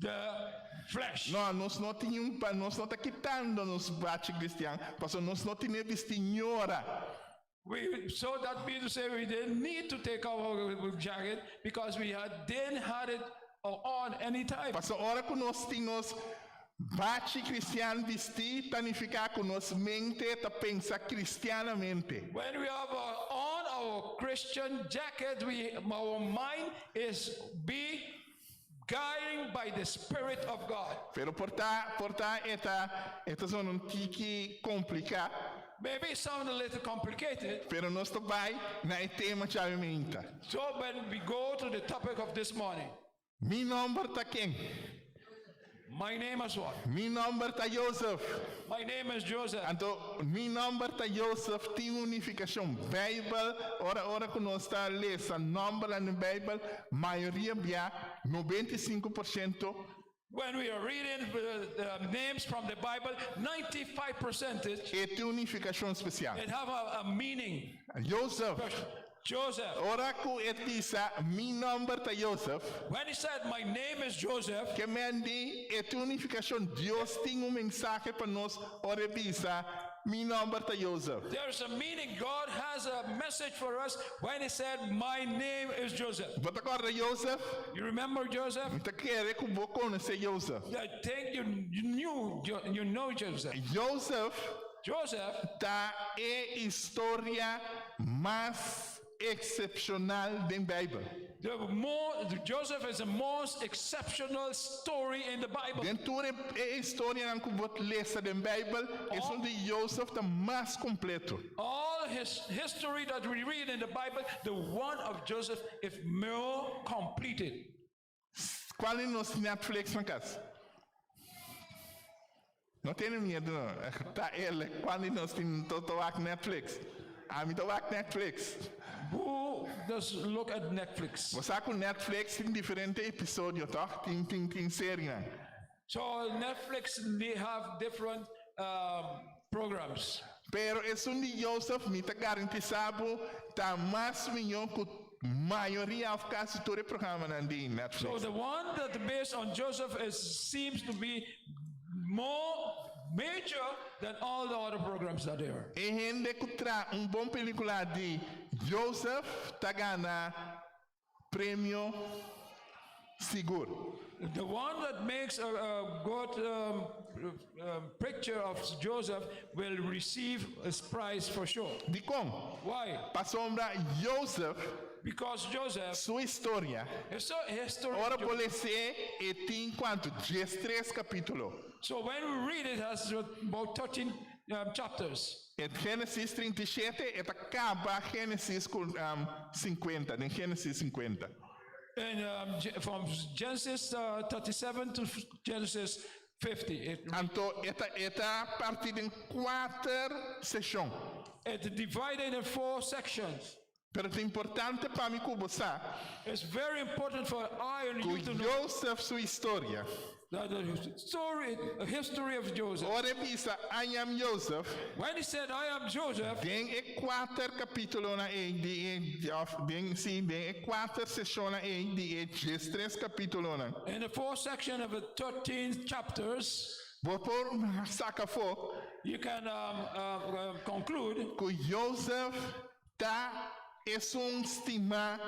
[SPEAKER 6] the flesh.
[SPEAKER 4] No, nos no tin un pa nos no ta kitando nos bachi kristian pasobra nos no tene bisti ñora.
[SPEAKER 6] We, so that means to say we didn't need to take off our jacket because we had didn't had it on any time.
[SPEAKER 4] Pasobra ora ku nos tin nos bachi kristian bistí ta nifiká ku nos mente ta pensa kristianamente.
[SPEAKER 6] When we have on our Christian jacket, we, our mind is be guiding by the Spirit of God.
[SPEAKER 4] Pero por ta, por ta e ta, e ta zona un tiki kompliká.
[SPEAKER 6] Maybe it sound a little complicated.
[SPEAKER 4] Pero nos ta bai na e tema djawe meinta.
[SPEAKER 6] So when we go to the topic of this morning.
[SPEAKER 4] Mi nòmber ta ken?
[SPEAKER 6] My name is what?
[SPEAKER 4] Mi nòmber ta Joseph.
[SPEAKER 6] My name is Joseph.
[SPEAKER 4] Anto, mi nòmber ta Joseph tin un nifikashon. Beibel, ora ora ku nos ta lesa nòmbernan den Beibel, mayoria bia, 95%,
[SPEAKER 6] When we are reading the names from the Bible, 95 percentage,
[SPEAKER 4] E tin un nifikashon spesial.
[SPEAKER 6] It have a meaning.
[SPEAKER 4] Joseph.
[SPEAKER 6] Joseph.
[SPEAKER 4] Ora ku e bisa, Mi nòmber ta Joseph.
[SPEAKER 6] When he said, My name is Joseph.
[SPEAKER 4] Ke men di, e tin un nifikashon. Dios tin un mensahe pa nos ora e bisa, Mi nòmber ta Joseph.
[SPEAKER 6] There is a meaning. God has a message for us when he said, My name is Joseph.
[SPEAKER 4] Bo ta kòrda Joseph?
[SPEAKER 6] You remember Joseph?
[SPEAKER 4] Mi ta kere ku bo konosé Joseph.
[SPEAKER 6] I think you, you knew, you know Joseph.
[SPEAKER 4] Joseph
[SPEAKER 6] Joseph
[SPEAKER 4] ta e historia mas. eksepshonal den Beibel.
[SPEAKER 6] Joseph is the most exceptional story in the Bible.
[SPEAKER 4] Den tur e historianan ku bo lesa den Beibel, esun di Joseph ta mas kompleto.
[SPEAKER 6] All his history that we read in the Bible, the one of Joseph is more completed.
[SPEAKER 4] Kua di nos Netflix na kas? No tene miedu no. Ta el, kua di nos tin ta wak Netflix? Ami ta wak Netflix.
[SPEAKER 6] Who does look at Netflix?
[SPEAKER 4] Bo sa ku Netflix tin diferente episodio, toch? Tin serienan.
[SPEAKER 6] So Netflix, they have different programs.
[SPEAKER 4] Pero esun di Joseph, mi ta garantisá bo, ta mas mihó ku mayoria òf kasi tur e programanan di
[SPEAKER 6] So
[SPEAKER 4] Netflix.
[SPEAKER 6] the one that based on Joseph is seems to be more major than all the other programs that there are.
[SPEAKER 4] E hende ku traha un bon pelíkula di Joseph ta gana premio sigur.
[SPEAKER 6] The one that makes a good picture of Joseph will receive a prize for sure.
[SPEAKER 4] Dikon?
[SPEAKER 6] Why?
[SPEAKER 4] Pasobra Joseph,
[SPEAKER 6] Because Joseph,
[SPEAKER 4] su historia,
[SPEAKER 6] his story,
[SPEAKER 4] ora bo les'é, e tin kuantu? 13 kapítulo.
[SPEAKER 6] So when we read it, it has about 13 chapters.
[SPEAKER 4] E Génesis 37, e ta kaba Génesis ku 50, den Génesis 50.
[SPEAKER 6] And from Genesis 37 to Genesis 50, it,
[SPEAKER 4] Anto, e ta partí den kuater sekshon.
[SPEAKER 6] It divided in four sections.
[SPEAKER 4] Pero ta importante pa mi ku bo sa,
[SPEAKER 6] It's very important for I and
[SPEAKER 4] ku
[SPEAKER 6] you to know
[SPEAKER 4] Joseph su historia.
[SPEAKER 6] that the story, the history of Joseph.
[SPEAKER 4] Ora e bisa, "I am Joseph,"
[SPEAKER 6] When he said, "I am Joseph,"
[SPEAKER 4] den e kuater kapítulonan ei di e òf den sí, den e kuater sekshonnan ei di e 13 kapítulonan.
[SPEAKER 6] In the fourth section of the 13 chapters,
[SPEAKER 4] Bo por saka afó
[SPEAKER 6] you can conclude
[SPEAKER 4] ku Joseph ta esun stimá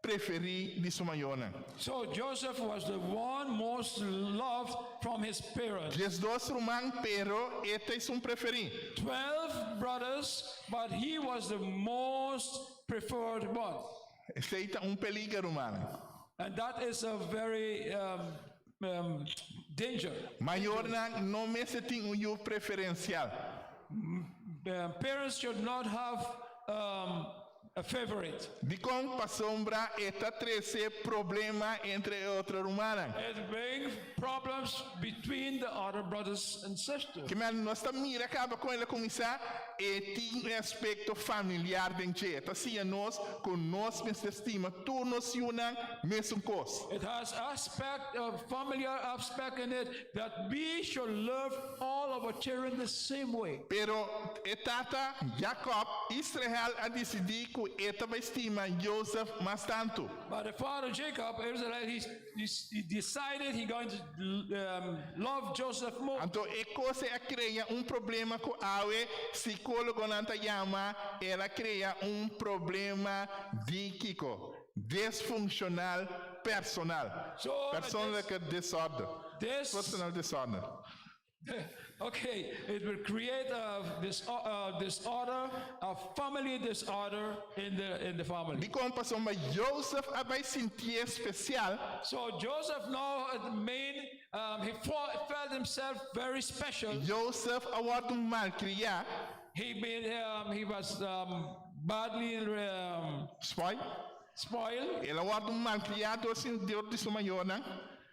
[SPEAKER 4] preferí di su mayornan.
[SPEAKER 6] So Joseph was the one most loved from his parents.
[SPEAKER 4] 12 ruman, pero e ta esun preferí.
[SPEAKER 6] 12 brothers, but he was the most preferred one.
[SPEAKER 4] Esei ta un peliger, ruman.
[SPEAKER 6] And that is a very danger.
[SPEAKER 4] Mayornan no mester tin un yu preferensial.
[SPEAKER 6] Parents should not have a favorite.
[SPEAKER 4] Dikon? Pasobra e ta trese problema entre otro rumannan.
[SPEAKER 6] It brings problems between the other brothers and sisters.
[SPEAKER 4] Ke men nos ta mira kaba kon el a kuminsá e tin un aspekto familiar den dje. Ta siña nos ku nos mester stima tur nos yunan mesun kos.
[SPEAKER 6] It has aspect of familiar aspect in it that we should love all our children the same way.
[SPEAKER 4] Pero e tata Jacob, Israel, a disidí ku e ta bai stima Joseph mas tantu.
[SPEAKER 6] But the father Jacob, Israel, he decided he going to love Joseph more.
[SPEAKER 4] Anto e kos a krea un problema ku awe sikólogonan ta yama, el a krea un problema di kiko? Disfunshonal personal.
[SPEAKER 6] So,
[SPEAKER 4] Persoonlijke disorder.
[SPEAKER 6] This
[SPEAKER 4] Personal disorder.
[SPEAKER 6] Okay, it will create a disorder, a family disorder in the family.
[SPEAKER 4] Dikon? Pasobra Joseph a bai sintié spesial.
[SPEAKER 6] So Joseph now he felt himself very special.
[SPEAKER 4] Joseph a wòrdu malkriá.
[SPEAKER 6] He was badly
[SPEAKER 4] Spoil.
[SPEAKER 6] spoiled.
[SPEAKER 4] El a wòrdu malkriá dor di su mayornan.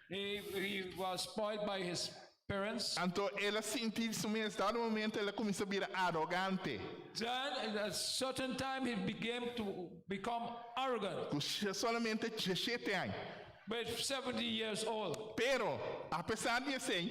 [SPEAKER 6] He was spoiled by his parents.
[SPEAKER 4] Anto el a sinti su mes, dado momento el a kuminsá bira arogante.
[SPEAKER 6] Then at a certain time he began to become arrogant.
[SPEAKER 4] Ku solamente 17 aña.
[SPEAKER 6] But 70 years old.
[SPEAKER 4] Pero, apesar di esei,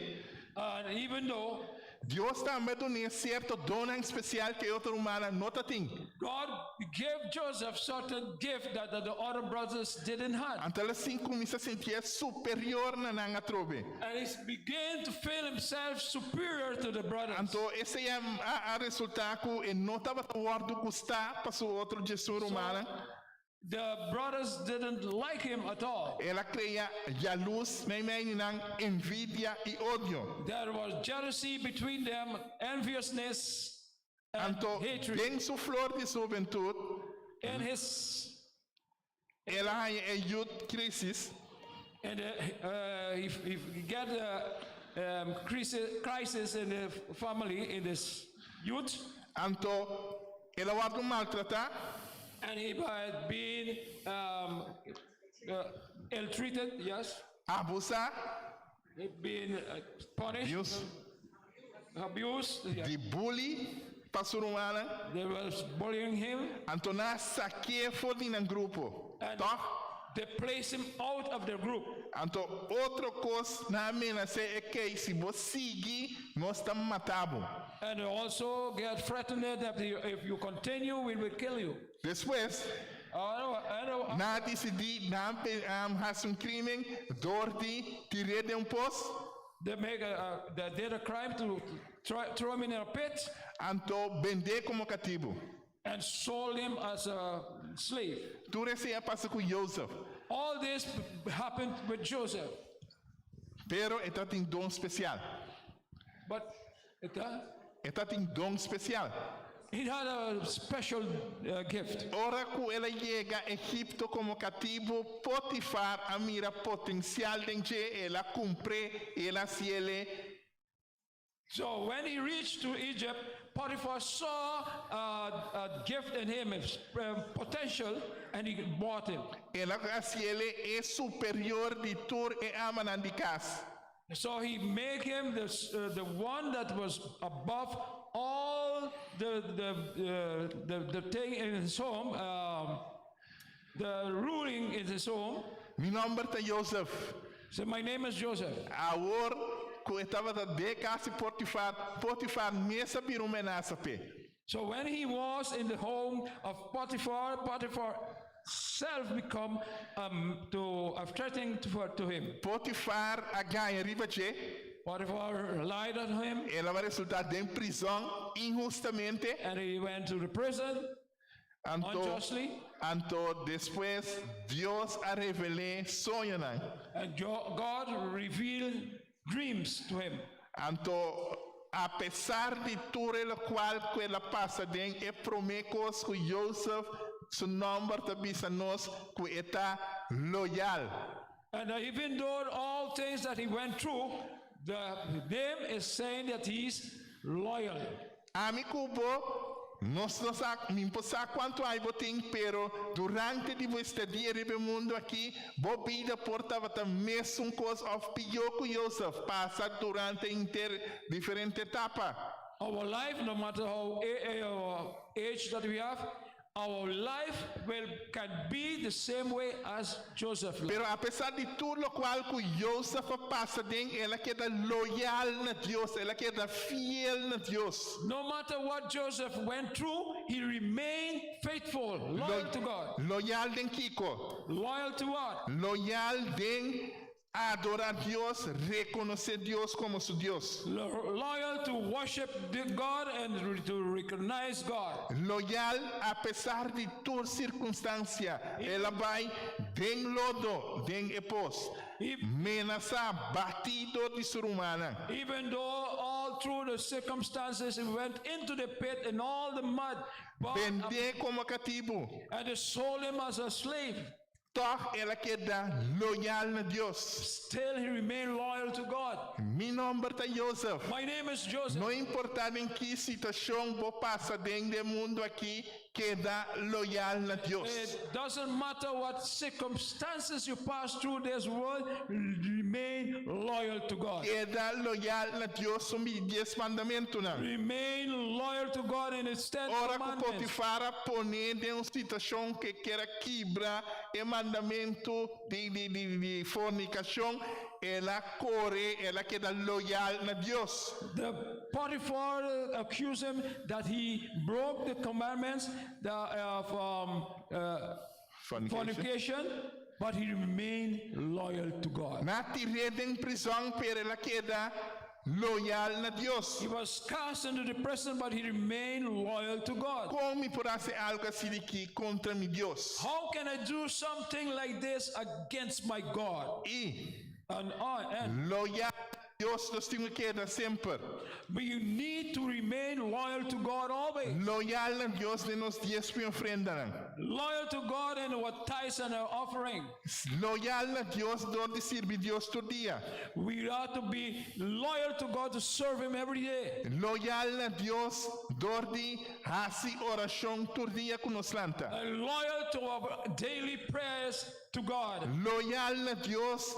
[SPEAKER 6] And even though
[SPEAKER 4] Dios tambe a dun'é sierto don spesial ku otro rumannan no tin.
[SPEAKER 6] God gave Joseph certain gift that the other brothers didn't have.
[SPEAKER 4] Anto el a asina kuminsá sinti superior na nan atrobe.
[SPEAKER 6] And he began to feel himself superior to the brothers.
[SPEAKER 4] Anto esei a resultá ku e no tabata wòrdu gustá pa su otro 11 rumannan.
[SPEAKER 6] The brothers didn't like him at all.
[SPEAKER 4] El a krea yalurs, meimei nan, envidia i odio.
[SPEAKER 6] There was jealousy between them, enviousness, and
[SPEAKER 4] Anto,
[SPEAKER 6] hatred.
[SPEAKER 4] den su flor di hubentut,
[SPEAKER 6] In his
[SPEAKER 4] El a haña e youth crisis.
[SPEAKER 6] And he get a crisis in the family, in this youth.
[SPEAKER 4] Anto, el a wòrdu maltratá.
[SPEAKER 6] And he had been ill-treated, yes.
[SPEAKER 4] Abusá.
[SPEAKER 6] He been punished.
[SPEAKER 4] Abuse.
[SPEAKER 6] Abused. Yeah.
[SPEAKER 4] Di bully pa su rumannan.
[SPEAKER 6] They was bullying him.
[SPEAKER 4] Anto nan a sak'é for di nan grupo.
[SPEAKER 6] And
[SPEAKER 4] Toch?
[SPEAKER 6] they placed him out of the group.
[SPEAKER 4] Anto otro kos nan a menas'é e ku si bo sigui, nos ta mata bo.
[SPEAKER 6] And they also get threatened that if you continue, we will kill you.
[SPEAKER 4] Despues,
[SPEAKER 6] I know,
[SPEAKER 4] nan a disidí nan hasi un krímen dor di tir'é den un pos.
[SPEAKER 6] They did a crime to throw him in a pit
[SPEAKER 4] Anto bend'é komo katibu.
[SPEAKER 6] And sold him as a slave.
[SPEAKER 4] Tur esei a pasa ku Joseph.
[SPEAKER 6] All this happened with Joseph.
[SPEAKER 4] Pero e tabatin don spesial.
[SPEAKER 6] But it,
[SPEAKER 4] E tabatin don spesial.
[SPEAKER 6] He had a special gift.
[SPEAKER 4] Ora ku el a yega Egipto komo katibu, Potifar a mira potensial den dje, el a kumpr'é, el a hasié.
[SPEAKER 6] So when he reached to Egypt, Potiphar saw a gift in him, a potential, and he bought him.
[SPEAKER 4] El a hasié e superior di tur e amanan di kas.
[SPEAKER 6] So he made him the one that was above all the thing in his home, the ruling in his home.
[SPEAKER 4] Mi nòmber ta Joseph.
[SPEAKER 6] So my name is Joseph.
[SPEAKER 4] Awor ku e tabata den kas di Potifar, Potifar mes a bira un menasa p'e.
[SPEAKER 6] So when he was in the home of Potiphar, Potiphar self become to threatening to him.
[SPEAKER 4] Potifar a gaña riba dje.
[SPEAKER 6] Potiphar lied on him,
[SPEAKER 4] El a resultá den prizòn inhustamente.
[SPEAKER 6] And he went to the prison
[SPEAKER 4] Anto,
[SPEAKER 6] unjustly.
[SPEAKER 4] Anto despues Dios a revel'é soñonan.
[SPEAKER 6] And God revealed dreams to him.
[SPEAKER 4] Anto, apesar di tur lokual ku el a pasa den, e promé kos ku Joseph su nòmber ta bisa nos ku e ta loyal.
[SPEAKER 6] And even though all things that he went through, the name is saying that he's loyal.
[SPEAKER 4] Ami ku bo, nos no sa, mi n' sa kuantu aña bo tin, pero durante di bo estadia riba e mundu aki, bo bida por tabata mesun kos òf pió ku Joseph, pasa durante henter diferente etapa.
[SPEAKER 6] Our life, no matter how our age that we have, our life will can be the same way as Joseph. Life.
[SPEAKER 4] Pero apesar di tur lokual ku Joseph a pasa den, el a keda loyal na Dios, el a keda fiel na Dios.
[SPEAKER 6] No matter what Joseph went through, he remained faithful, loyal to God.
[SPEAKER 4] Loyal den kiko?
[SPEAKER 6] Loyal to what?
[SPEAKER 4] Loyal den adorá Dios, rekonosé Dios komo su Dios.
[SPEAKER 6] Loyal to worship the God and to recognize God.
[SPEAKER 4] Loyal apesar di tur sirkunstansia. El a bai den lodo, den e pos. Menasá, batí di su rumannan.
[SPEAKER 6] Even though all through the circumstances he went into the pit and all the mud, but,
[SPEAKER 4] Bend'é komo katibu.
[SPEAKER 6] And they sold him as a slave.
[SPEAKER 4] Toch el a keda loyal na Dios.
[SPEAKER 6] Still he remained loyal to God.
[SPEAKER 4] Mi nòmber ta Joseph.
[SPEAKER 6] My name is Joseph.
[SPEAKER 4] No importá den ki situashon bo pasa den e mundu aki, keda loyal na Dios.
[SPEAKER 6] It doesn't matter what circumstances you pass through this world, remain loyal to God.
[SPEAKER 4] Keda loyal na Dios su 10 mandamentunan.
[SPEAKER 6] Remain loyal to God in His 10
[SPEAKER 4] Ora ku
[SPEAKER 6] commandments.
[SPEAKER 4] Potifar a pon'é den un situashon ku e ker a kibra e mandamentu di fornikashon, el a kore, el a keda loyal na Dios.
[SPEAKER 6] The Potiphar accused him that he broke the commandments of fornication, but he remained loyal to God.
[SPEAKER 4] Nan a tir'é den prizòn, pero el a keda loyal na Dios.
[SPEAKER 6] He was cast into the prison, but he remained loyal to God.
[SPEAKER 4] Kon mi por hasi algu asina aki kontra mi Dios?
[SPEAKER 6] How can I do something like this against my God?
[SPEAKER 4] I
[SPEAKER 6] And
[SPEAKER 4] loyal na Dios, nos tin ku keda semper.
[SPEAKER 6] But you need to remain loyal to God always. always.
[SPEAKER 4] Loyal na Dios den nos diesmo i ofrendanan.
[SPEAKER 6] Loyal to God in our tithes and our offering.
[SPEAKER 4] Loyal na Dios dor di sirbi Dios tur dia.
[SPEAKER 6] We ought to be loyal to God to serve Him every day.
[SPEAKER 4] Loyal na Dios dor di hasi orashon tur dia ku nos lanta.
[SPEAKER 6] And loyal to our daily prayers to God.
[SPEAKER 4] Loyal na Dios,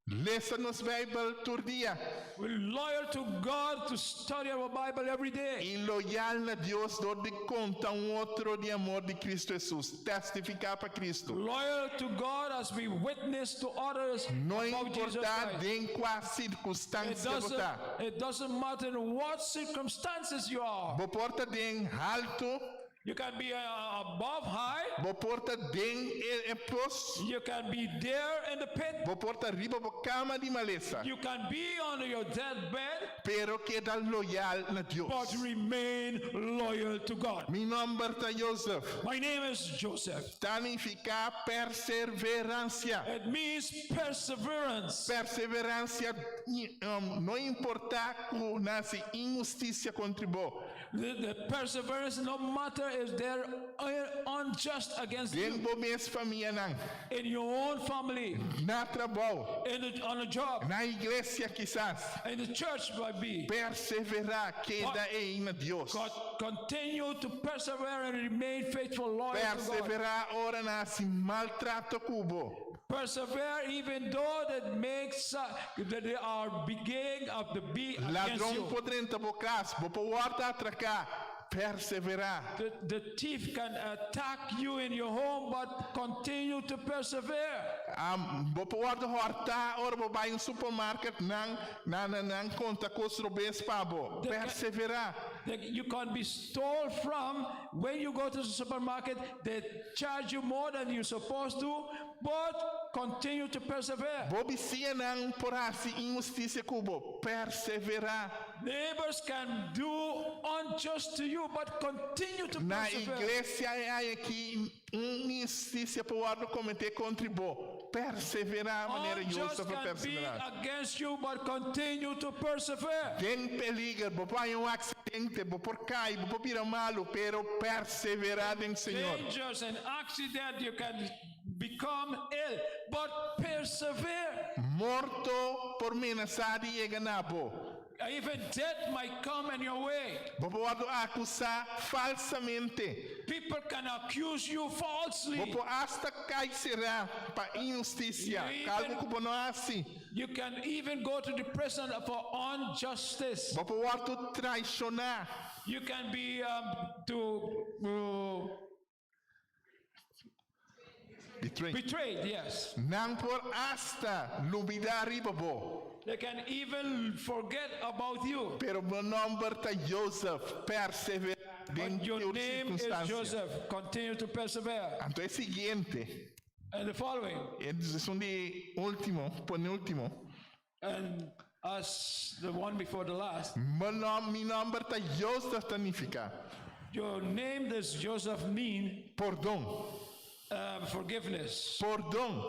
[SPEAKER 4] lesa nos Beibel tur dia.
[SPEAKER 6] We're loyal to God to study our Bible every day.
[SPEAKER 4] I loyal na Dios dor di konta un otro di amor di Kristu Hesus, testifiká pa Kristu.
[SPEAKER 6] Loyal to God as we witness to others
[SPEAKER 4] No
[SPEAKER 6] about Jesus
[SPEAKER 4] importá
[SPEAKER 6] Christ.
[SPEAKER 4] den kua
[SPEAKER 6] It
[SPEAKER 4] sirkunstansia bo
[SPEAKER 6] doesn't,
[SPEAKER 4] ta.
[SPEAKER 6] it doesn't matter in what circumstances you are.
[SPEAKER 4] Bo por ta den haltu,
[SPEAKER 6] You can be above high.
[SPEAKER 4] Bo por ta den e pos.
[SPEAKER 6] You can be there in the pit.
[SPEAKER 4] Bo por ta riba bo kama di malesa.
[SPEAKER 6] You can be on your deathbed.
[SPEAKER 4] Pero keda loyal na Dios.
[SPEAKER 6] But remain loyal to God.
[SPEAKER 4] Mi nòmber ta Joseph.
[SPEAKER 6] My name is Joseph.
[SPEAKER 4] Ta nifiká perseveransia.
[SPEAKER 6] It means perseverance.
[SPEAKER 4] Perseveransia no importá ku nan hasi inhustisia kontra bo.
[SPEAKER 6] The perseverance, no matter if they're unjust against
[SPEAKER 4] Den
[SPEAKER 6] you.
[SPEAKER 4] bo mes famianan.
[SPEAKER 6] In your own family.
[SPEAKER 4] Na trabou.
[SPEAKER 6] On the job.
[SPEAKER 4] Na iglesia kisas.
[SPEAKER 6] In the church might be.
[SPEAKER 4] Perseverá, keda ei na Dios.
[SPEAKER 6] God, continue to persevere and remain faithful, loyal to God.
[SPEAKER 4] Perseverá ora nan hasi maltrato ku bo.
[SPEAKER 6] Persevere even though that makes that they are beginning of the be against
[SPEAKER 4] Ladron
[SPEAKER 6] you.
[SPEAKER 4] por drenta bo kas, bo por wòrdu atraká. Perseverá.
[SPEAKER 6] The thief can attack you in your home, but continue to persevere.
[SPEAKER 4] Um, bo por wòrdu hòrtá ora bo bai un supermarket nan nan nan nan konta kos robes pa bo. Perseverá.
[SPEAKER 6] That you can be stole from when you go to the supermarket. They charge you more than you're supposed to, but continue to persevere.
[SPEAKER 4] Bo bisiñanan por hasi inhustisia ku bo. Perseverá.
[SPEAKER 6] Neighbors can do unjust to you, but continue to
[SPEAKER 4] Na
[SPEAKER 6] persevere.
[SPEAKER 4] iglesia aki un inhustisia por wòrdu kometé kontra bo. Perseverá manera
[SPEAKER 6] Unjust
[SPEAKER 4] Joseph
[SPEAKER 6] can be
[SPEAKER 4] perseverá.
[SPEAKER 6] against you, but continue to persevere.
[SPEAKER 4] Den peliger, bo por haña un aksidente, bo por kai, bo por bira malu, pero perseverá den Señor.
[SPEAKER 6] Dangers and accident, you can become ill, but persevere.
[SPEAKER 4] Morto por menasá di yega na bo.
[SPEAKER 6] Even death might come in your way.
[SPEAKER 4] Bo por wòrdu akusá falsamente.
[SPEAKER 6] People can accuse you falsely.
[SPEAKER 4] Bo por asta kai será pa inhustisia, algu ku bo no a hasi.
[SPEAKER 6] You can even go to the prison for injustice.
[SPEAKER 4] Bo por wòrdu traishoná.
[SPEAKER 6] You can be to
[SPEAKER 4] Betrayed.
[SPEAKER 6] betrayed, yes.
[SPEAKER 4] Nan por asta lubidá riba bo.
[SPEAKER 6] They can even forget about you.
[SPEAKER 4] Pero bo nòmber ta Joseph, perseverá den
[SPEAKER 6] But your
[SPEAKER 4] tur
[SPEAKER 6] name is
[SPEAKER 4] sirkunstansia.
[SPEAKER 6] Joseph. Continue to persevere.
[SPEAKER 4] Anto e siguiente,
[SPEAKER 6] And the following.
[SPEAKER 4] esun di último, penúltimo.
[SPEAKER 6] And as the one before the last.
[SPEAKER 4] Mi nòmber, mi nòmber ta Joseph ta nifiká.
[SPEAKER 6] Your name does Joseph mean?
[SPEAKER 4] Pordon.
[SPEAKER 6] Forgiveness.
[SPEAKER 4] Pordon.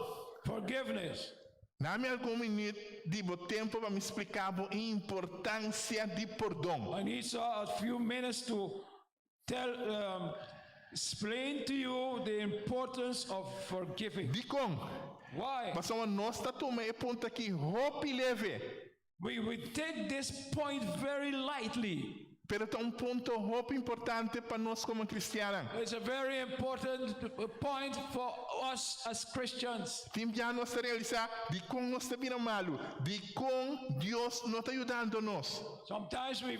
[SPEAKER 6] Forgiveness.
[SPEAKER 4] Duna mi algun minüt di bo tempu pa mi splika e importansia di pordon.
[SPEAKER 6] I need a few minutes to explain to you the importance of forgiving.
[SPEAKER 4] Dikon?
[SPEAKER 6] Why?
[SPEAKER 4] Pasobra nos ta tuma e punto aki hopi leve.
[SPEAKER 6] We take this point very lightly.
[SPEAKER 4] Pero ta un punto hopi importante pa nos komo kristian.
[SPEAKER 6] It's a very important point for us as Christians.
[SPEAKER 4] Tin bia nos ta realisá dikon nos ta bira malu, dikon Dios no ta yudando nos.
[SPEAKER 6] Sometimes we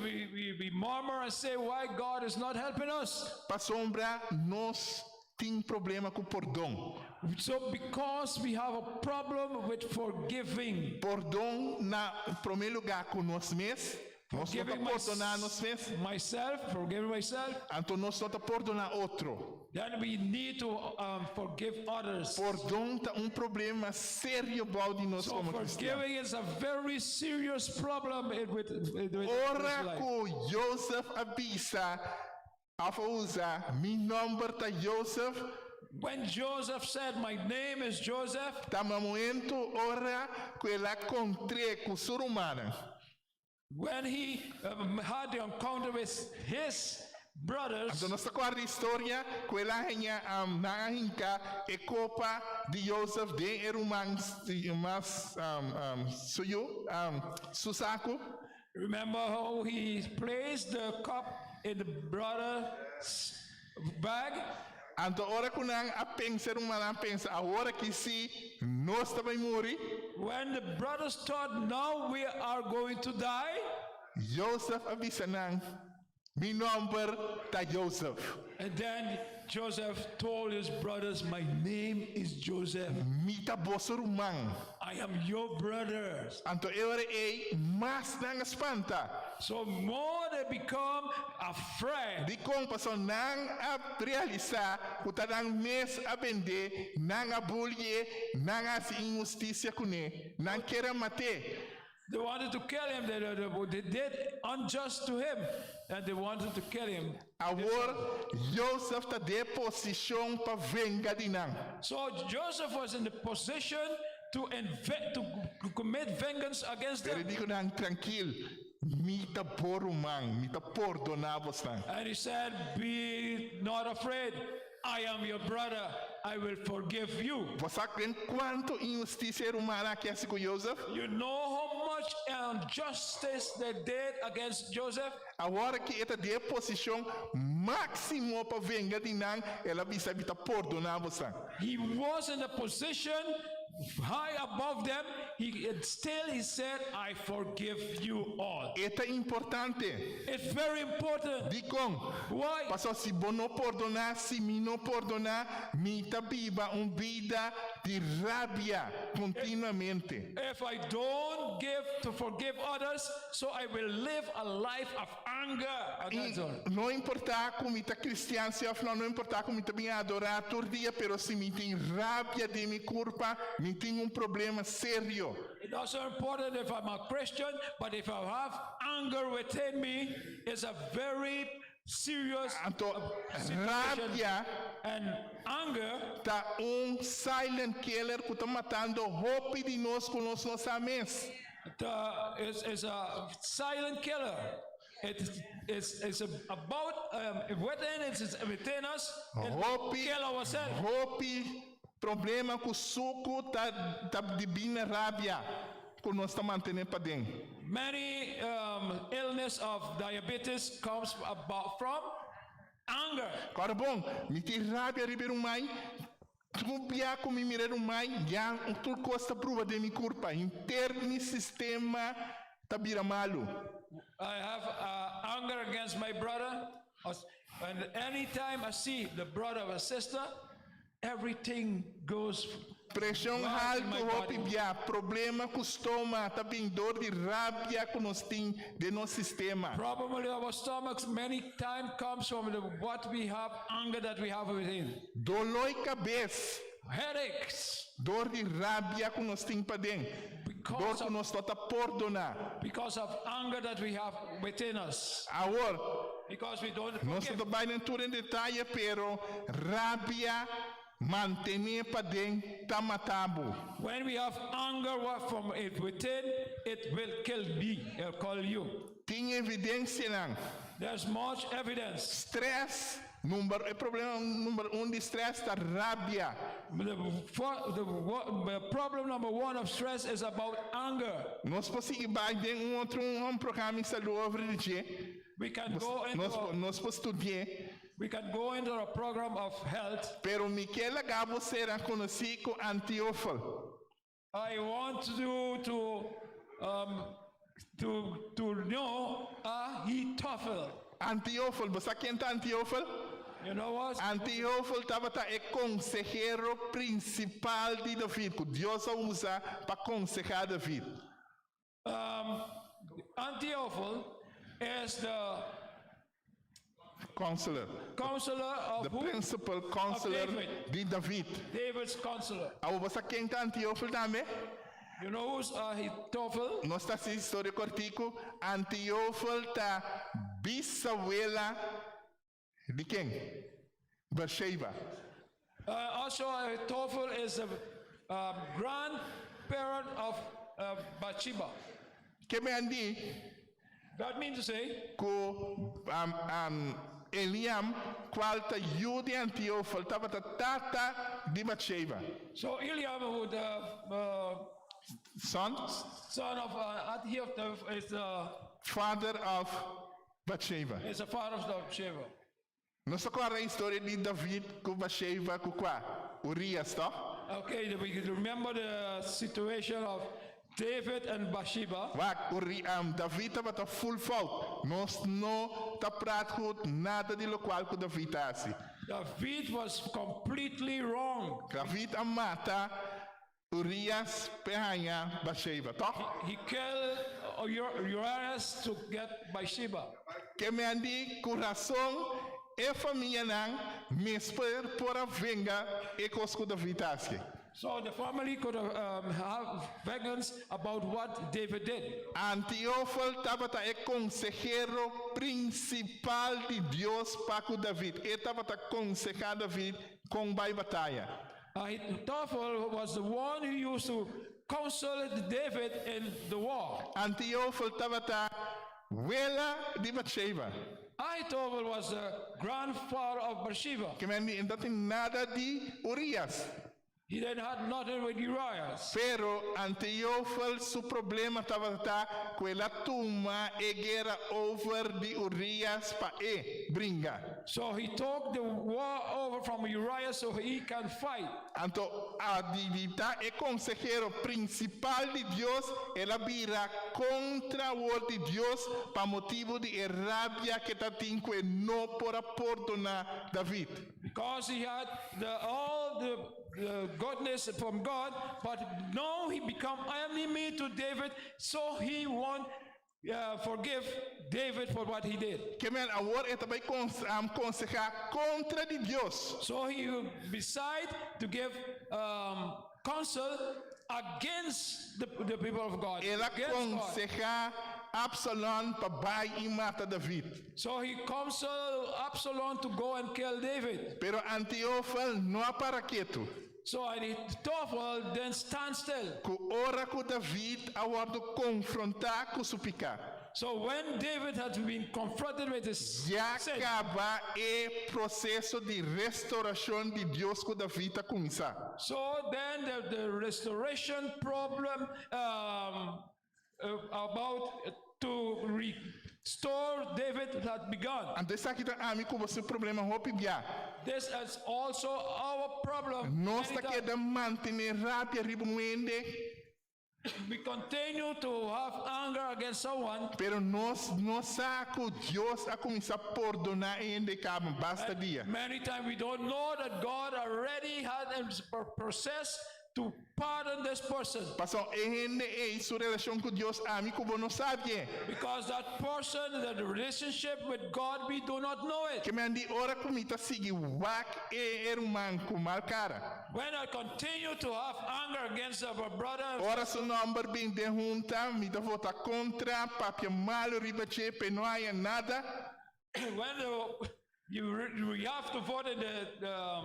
[SPEAKER 6] murmur and say why God is not helping us.
[SPEAKER 4] Pasobra nos tin problema ku pordon.
[SPEAKER 6] So because we have a problem with forgiving.
[SPEAKER 4] Pordon na promé lugá ku nos mes. Nos no ta
[SPEAKER 6] Forgiving
[SPEAKER 4] pordoná nos mes.
[SPEAKER 6] myself, forgiving myself.
[SPEAKER 4] Anto nos no ta pordoná otro.
[SPEAKER 6] Then we need to forgive others.
[SPEAKER 4] Pordon ta un problema serio bou di nos
[SPEAKER 6] So
[SPEAKER 4] komo kristian.
[SPEAKER 6] forgiving is a very serious problem with
[SPEAKER 4] Ora
[SPEAKER 6] life.
[SPEAKER 4] ku Joseph a bisa, a usa, mi nòmber ta Joseph.
[SPEAKER 6] When Joseph said, My name is Joseph.
[SPEAKER 4] Ta momento ora ku el a kontra ku su rumannan.
[SPEAKER 6] When he had the encounter with his brothers.
[SPEAKER 4] Anto nos ta kòrda historia ku el a haña nan a hinka e kopa di Josef den e ruman mas su yu su saku.
[SPEAKER 6] Remember how he placed the cup in the brother's bag?
[SPEAKER 4] Anto ora ku nan a pensa, e rumannan a pensa, awor aki sí nos ta bai muri.
[SPEAKER 6] When the brothers thought now we are going to die.
[SPEAKER 4] Josef a bisa nan, Mi nòmber ta Josef.
[SPEAKER 6] And then Joseph told his brothers, My name is Joseph.
[SPEAKER 4] Mi ta boso ruman.
[SPEAKER 6] I am your brother.
[SPEAKER 4] Anto e ora ei mas nan a spanta.
[SPEAKER 6] So more they become afraid.
[SPEAKER 4] Dikon? Pasobra nan a realisá ku ta nan mes a bend'é, nan a buli'é, nan a hasi inhustisia kuné, nan kier a mat'é.
[SPEAKER 6] They wanted to kill him, they, they, they did unjust to him, and they wanted to kill him.
[SPEAKER 4] Awor Josef ta den e posishon pa venga di nan.
[SPEAKER 6] So Joseph was in the position to, inve- to commit vengeance against
[SPEAKER 4] Pero
[SPEAKER 6] them.
[SPEAKER 4] e di ku nan, Trankil, mi ta bo ruman, mi ta pordoná bosnan.
[SPEAKER 6] And he said, Be not afraid. I am your brother. I will forgive you.
[SPEAKER 4] Bo sa den kuantu inhustisia e rumannan aki a hasi ku Josef?
[SPEAKER 6] You know how much injustice they did against Joseph?
[SPEAKER 4] Awor ku e ta den e posishon máksimo pa venga di nan, el a bisa, Mi ta pordoná bosan.
[SPEAKER 6] He was in a position high above them. He still he said, I forgive you all.
[SPEAKER 4] E ta importante.
[SPEAKER 6] It's very important.
[SPEAKER 4] Dikon?
[SPEAKER 6] Why?
[SPEAKER 4] Pasobra si bo no pordoná, si mi no pordoná, mi ta biba un bida di rabia kontinuamente.
[SPEAKER 6] If I don't give to forgive others, so I will live a life of anger
[SPEAKER 4] I
[SPEAKER 6] against others.
[SPEAKER 4] no importá ku mi ta kristian si òf no, no importá ku mi ta bin adorá tur dia, pero si mi tin rabia den mi kurpa, mi tin un problema serio.
[SPEAKER 6] It doesn't important if I'm a Christian, but if I have anger within me, it's a very serious
[SPEAKER 4] Anto
[SPEAKER 6] situation.
[SPEAKER 4] rabia
[SPEAKER 6] And anger
[SPEAKER 4] ta un silent killer ku ta matando hopi di nos ku nos no sa mes.
[SPEAKER 6] the, is, is a silent killer. It is it's about within it's, it's within us. It
[SPEAKER 4] Hopi,
[SPEAKER 6] kill ourselves.
[SPEAKER 4] hopi problema ku suku ta, ta di bin rabia ku nos ta mantené paden.
[SPEAKER 6] Many illness of diabetes comes about from anger.
[SPEAKER 4] Kòrda bon, mi tin rabia riba e ruman, tur bia ku mi mira e ruman, ya tur kos ta bruha den mi kurpa, henter mi sistema ta bira malu.
[SPEAKER 6] I have anger against my brother, and anytime I see the brother or sister, everything goes
[SPEAKER 4] Preshon
[SPEAKER 6] right in my
[SPEAKER 4] haltu hopi
[SPEAKER 6] body.
[SPEAKER 4] bia, problema ku stoma ta bin dor di rabia ku nos tin den nos sistema.
[SPEAKER 6] Problem with our stomachs many times comes from the, what we have, anger that we have within.
[SPEAKER 4] Doló di kabes,
[SPEAKER 6] Headaches
[SPEAKER 4] dor di rabia ku nos tin paden. Dor
[SPEAKER 6] because
[SPEAKER 4] ku
[SPEAKER 6] of,
[SPEAKER 4] nos no ta pordoná.
[SPEAKER 6] because of anger that we have within us.
[SPEAKER 4] Awor,
[SPEAKER 6] Because we don't
[SPEAKER 4] nos no
[SPEAKER 6] forgive.
[SPEAKER 4] ta bai den tur en detaye, pero rabia mantené paden ta mata bo.
[SPEAKER 6] When we have anger what from it within, it will kill me, it'll call you.
[SPEAKER 4] Tin evidensianan.
[SPEAKER 6] There's much evidence.
[SPEAKER 4] Stress, number, e problema number un di stress ta rabia.
[SPEAKER 6] The problem number one of stress is about anger.
[SPEAKER 4] Nos por sigui bai den un otro un programa di salú over di dje.
[SPEAKER 6] We can go into
[SPEAKER 4] Nos,
[SPEAKER 6] a,
[SPEAKER 4] nos por studia.
[SPEAKER 6] we can go into a program of health.
[SPEAKER 4] Pero mi ke laga bo sera konosí ku Antiofel.
[SPEAKER 6] I want you to know Ahithophel.
[SPEAKER 4] Antiofel, bo sa ken ta Antiofel?
[SPEAKER 6] You know what?
[SPEAKER 4] Antiofel tabata e konsehero prinsipal di David, ku Dios a usa pa konsehá David.
[SPEAKER 6] Ahithophel is the
[SPEAKER 4] Counselor.
[SPEAKER 6] counselor of
[SPEAKER 4] The
[SPEAKER 6] who?
[SPEAKER 4] principal counselor
[SPEAKER 6] David.
[SPEAKER 4] di David.
[SPEAKER 6] David's counselor.
[SPEAKER 4] Awor bo sa ken ta Antiofel tambe?
[SPEAKER 6] You know who's Ahithophel?
[SPEAKER 4] Nos ta hasi historia kòrtiku. Antiofel ta bisawela di ken? Bathsheba.
[SPEAKER 6] Also, Ahithophel is the grandparent of Bathsheba.
[SPEAKER 4] Ke men di
[SPEAKER 6] That means to say,
[SPEAKER 4] ku um, um, Eliam, kual ta yu di Antiofel, tabata tata di Batsheba.
[SPEAKER 6] So Eliam, who the
[SPEAKER 4] Son?
[SPEAKER 6] son of Ahithophel, is the
[SPEAKER 4] Father of Batsheba.
[SPEAKER 6] is the father of Bathsheba.
[SPEAKER 4] Nos ta kòrda e historia di David ku Batsheba ku kua? Urias, toch?
[SPEAKER 6] Okay, we can remember the situation of David and Bathsheba.
[SPEAKER 4] Wak, Uri, David tabata full fout. Nos no ta praat goed nada di lokual ku David a hasi.
[SPEAKER 6] David was completely wrong.
[SPEAKER 4] David a mata Urias p'e haña Batsheba, toch?
[SPEAKER 6] He killed Urias to get Bathsheba.
[SPEAKER 4] Ke men di ku rason e famianan mester por a venga e kos ku David a hasi.
[SPEAKER 6] So the family could have vengeance about what David did.
[SPEAKER 4] Antiofel tabata e konsehero prinsipal di Dios pa ku David. E tabata konsehá David kon bai bataya.
[SPEAKER 6] Ahithophel was the one who used to counsel David in the war.
[SPEAKER 4] Antiofel tabata wela di Batsheba.
[SPEAKER 6] Ahithophel was the grandfather of Bathsheba.
[SPEAKER 4] Ke men di, e no tin nada di Urias.
[SPEAKER 6] He didn't have nothing with Urias.
[SPEAKER 4] Pero Antiofel su problema tabata ku el a tuma e guera over di Urias pa e bringa.
[SPEAKER 6] So he took the war over from Uriah so he can fight.
[SPEAKER 4] Anto a di ta e konsehero prinsipal di Dios, el a bira kontra wòrt di Dios pa motibu di e rabia ku e tatin ku e no por a pordoná David.
[SPEAKER 6] Because he had all the goodness from God, but now he become enemy to David, so he won't forgive David for what he did.
[SPEAKER 4] Ke men awor e ta bai konsehá kontra di Dios.
[SPEAKER 6] So he will decide to give counsel against the people of God.
[SPEAKER 4] El a
[SPEAKER 6] Against God.
[SPEAKER 4] konsehá Absalom pa bai i mata David.
[SPEAKER 6] So he counseled Absalom to go and kill David.
[SPEAKER 4] Pero Antiofel no a para ketu.
[SPEAKER 6] So Ahithophel then stand still.
[SPEAKER 4] Ku ora ku David a wòrdu konfrontá ku su piká.
[SPEAKER 6] So when David had been confronted with his
[SPEAKER 4] Ya
[SPEAKER 6] sin,
[SPEAKER 4] kaba e proseso di restourashon di Dios ku David a kuminsá.
[SPEAKER 6] So then the restoration problem about to restore David had begun.
[SPEAKER 4] Anto esaki ta ami ku bo su problema hopi bia.
[SPEAKER 6] This is also our problem.
[SPEAKER 4] Nos
[SPEAKER 6] Many
[SPEAKER 4] ta
[SPEAKER 6] times
[SPEAKER 4] keda mantené rabia riba un hende,
[SPEAKER 6] we continue to have anger against someone,
[SPEAKER 4] pero nos no sa ku Dios a kuminsá pordoná e hende kaba basta dia.
[SPEAKER 6] Many times we don't know that God already had a process to pardon this person.
[SPEAKER 4] Paso e hende ei su relashon ku Dios ami ku bo no sabi.
[SPEAKER 6] Because that person, that relationship with God, we do not know it.
[SPEAKER 4] Ke men di ora ku mi ta sigui wak e ruman ku mal kara.
[SPEAKER 6] When I continue to have anger against our brother,
[SPEAKER 4] Ora su nòmber bin den hunta, mi ta vota kontra, papia malu riba dje, pe no haya nada.
[SPEAKER 6] When we have to vote in the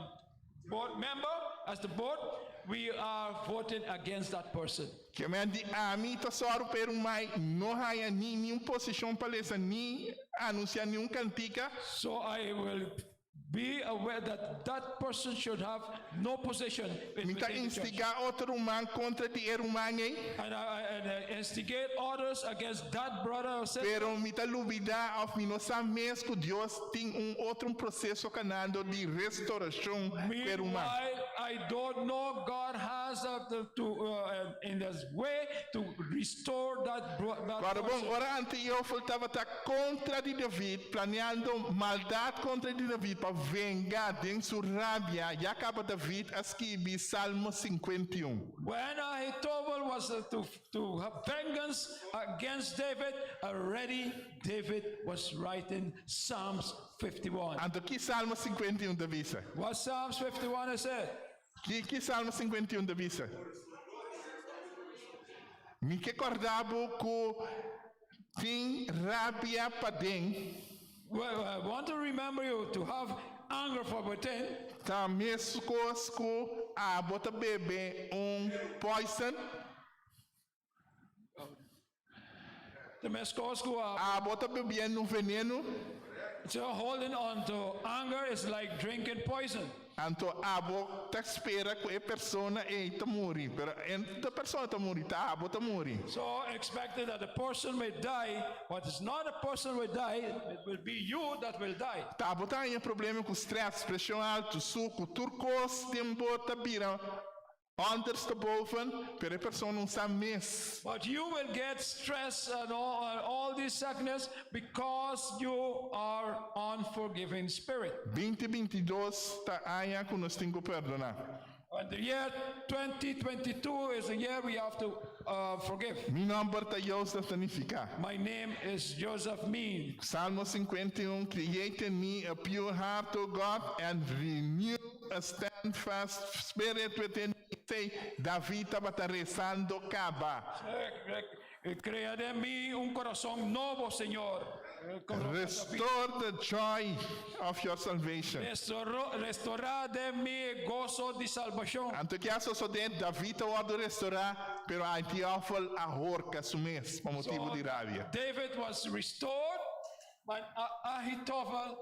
[SPEAKER 6] board member as the board, we are voting against that person.
[SPEAKER 4] Ke men di ami ta sòru p'e ruman no haya ni ningun posishon pa lesa ni anunsiá ningun kantika.
[SPEAKER 6] So I will be aware that that person should have no position in
[SPEAKER 4] Mi ta
[SPEAKER 6] within the church.
[SPEAKER 4] instigá otro ruman kontra di e ruman ei.
[SPEAKER 6] And I instigate others against that brother or sister.
[SPEAKER 4] Pero mi ta lubidá òf mi no sa mes ku Dios tin un otro proseso kanando di restourashon p'e ruman.
[SPEAKER 6] Meanwhile, I don't know God has to in this way to restore that
[SPEAKER 4] Agora, bom,
[SPEAKER 6] person.
[SPEAKER 4] ora Antiofel tabata kontra di David, planiando maldat kontra di David pa venga den su rabia, ya kaba David a skirbi Salmo 51.
[SPEAKER 6] When Ahithophel was to have vengeance against David, already David was writing Psalms 51.
[SPEAKER 4] Anto ki Salmo 51 ta bisa?
[SPEAKER 6] What Psalms 51 is it?
[SPEAKER 4] Ki Salmo 51 ta bisa? Mi ke kòrda bo ku tin rabia paden,
[SPEAKER 6] Well, I want to remember you to have anger for within.
[SPEAKER 4] Ta meskos ku abo ta bebe un poison,
[SPEAKER 6] Ta meskos ku
[SPEAKER 4] abo ta bebiendo un veneno.
[SPEAKER 6] So holding on to anger is like drinking poison.
[SPEAKER 4] Anto abo ta spera ku e persona ei ta muri, pero e no ta e persona ta muri, ta abo ta muri.
[SPEAKER 6] So expecting that the person may die, but it's not the person will die, it will be you that will die.
[SPEAKER 4] Ta abo ta haña problema ku stress, preshon altu, suku, tur kos den bo ta bira ondersteboven, pero e persona no sa mes.
[SPEAKER 6] But you will get stress and all these sickness because you are unforgiving spirit.
[SPEAKER 4] 2022 ta aña ku nos tin ku perdoná.
[SPEAKER 6] And the year 2022 is the year we have to forgive.
[SPEAKER 4] Mi nòmber ta Joseph ta nifiká.
[SPEAKER 6] My name is Joseph Mean.
[SPEAKER 4] Salmo 51 Create in me a pure heart, O God, and renew a steadfast spirit within me. Esei David tabata rezando kaba.
[SPEAKER 6] Krea den mi un kurason nobo, Señor.
[SPEAKER 4] Restore the joy of your salvation.
[SPEAKER 6] Restorá den mi e goso di salbashon.
[SPEAKER 4] Anto ke a sosodé? David a wòrdu restorá, pero Ahitofel a horka su mes pa motibu di rabia.
[SPEAKER 6] David was restored, but Ahitofel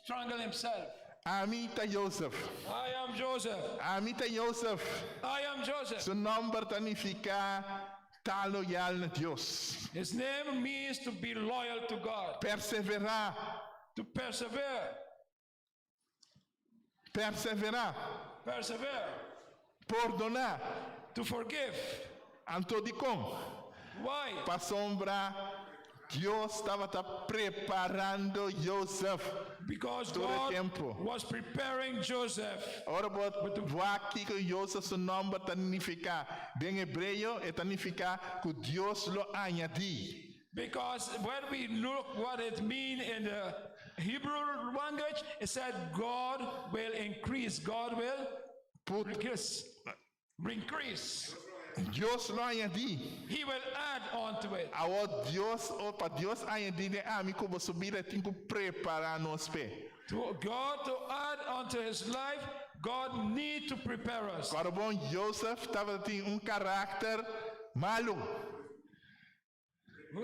[SPEAKER 6] strangled himself.
[SPEAKER 4] Ami ta Joseph.
[SPEAKER 6] I am Joseph.
[SPEAKER 4] Ami ta Joseph.
[SPEAKER 6] I am Joseph.
[SPEAKER 4] Su nòmber ta nifiká ta loyal na Dios.
[SPEAKER 6] His name means to be loyal to God.
[SPEAKER 4] Perseverá.
[SPEAKER 6] To persevere.
[SPEAKER 4] Perseverá.
[SPEAKER 6] Persevere.
[SPEAKER 4] Pordoná.
[SPEAKER 6] To forgive.
[SPEAKER 4] Anto dikon?
[SPEAKER 6] Why?
[SPEAKER 4] Pasobra Dios tabata preparando Joseph
[SPEAKER 6] Because
[SPEAKER 4] tur e
[SPEAKER 6] God
[SPEAKER 4] tempu.
[SPEAKER 6] was preparing Joseph.
[SPEAKER 4] Ora bo wak kiko Joseph su nòmber ta nifiká den hebreo, e ta nifiká ku Dios lo añadí.
[SPEAKER 6] Because when we look what it mean in the Hebrew language, it said God will increase. God will
[SPEAKER 4] Put,
[SPEAKER 6] increase. Increase.
[SPEAKER 4] Dios lo añadí.
[SPEAKER 6] He will add on to it.
[SPEAKER 4] Awor Dios, o pa Dios añadí den ami ku bo su bida, e tin ku prepará nos p'e.
[SPEAKER 6] To God to add unto his life, God need to prepare us.
[SPEAKER 4] Kòrda bon, Joseph tabatin un karakter malu.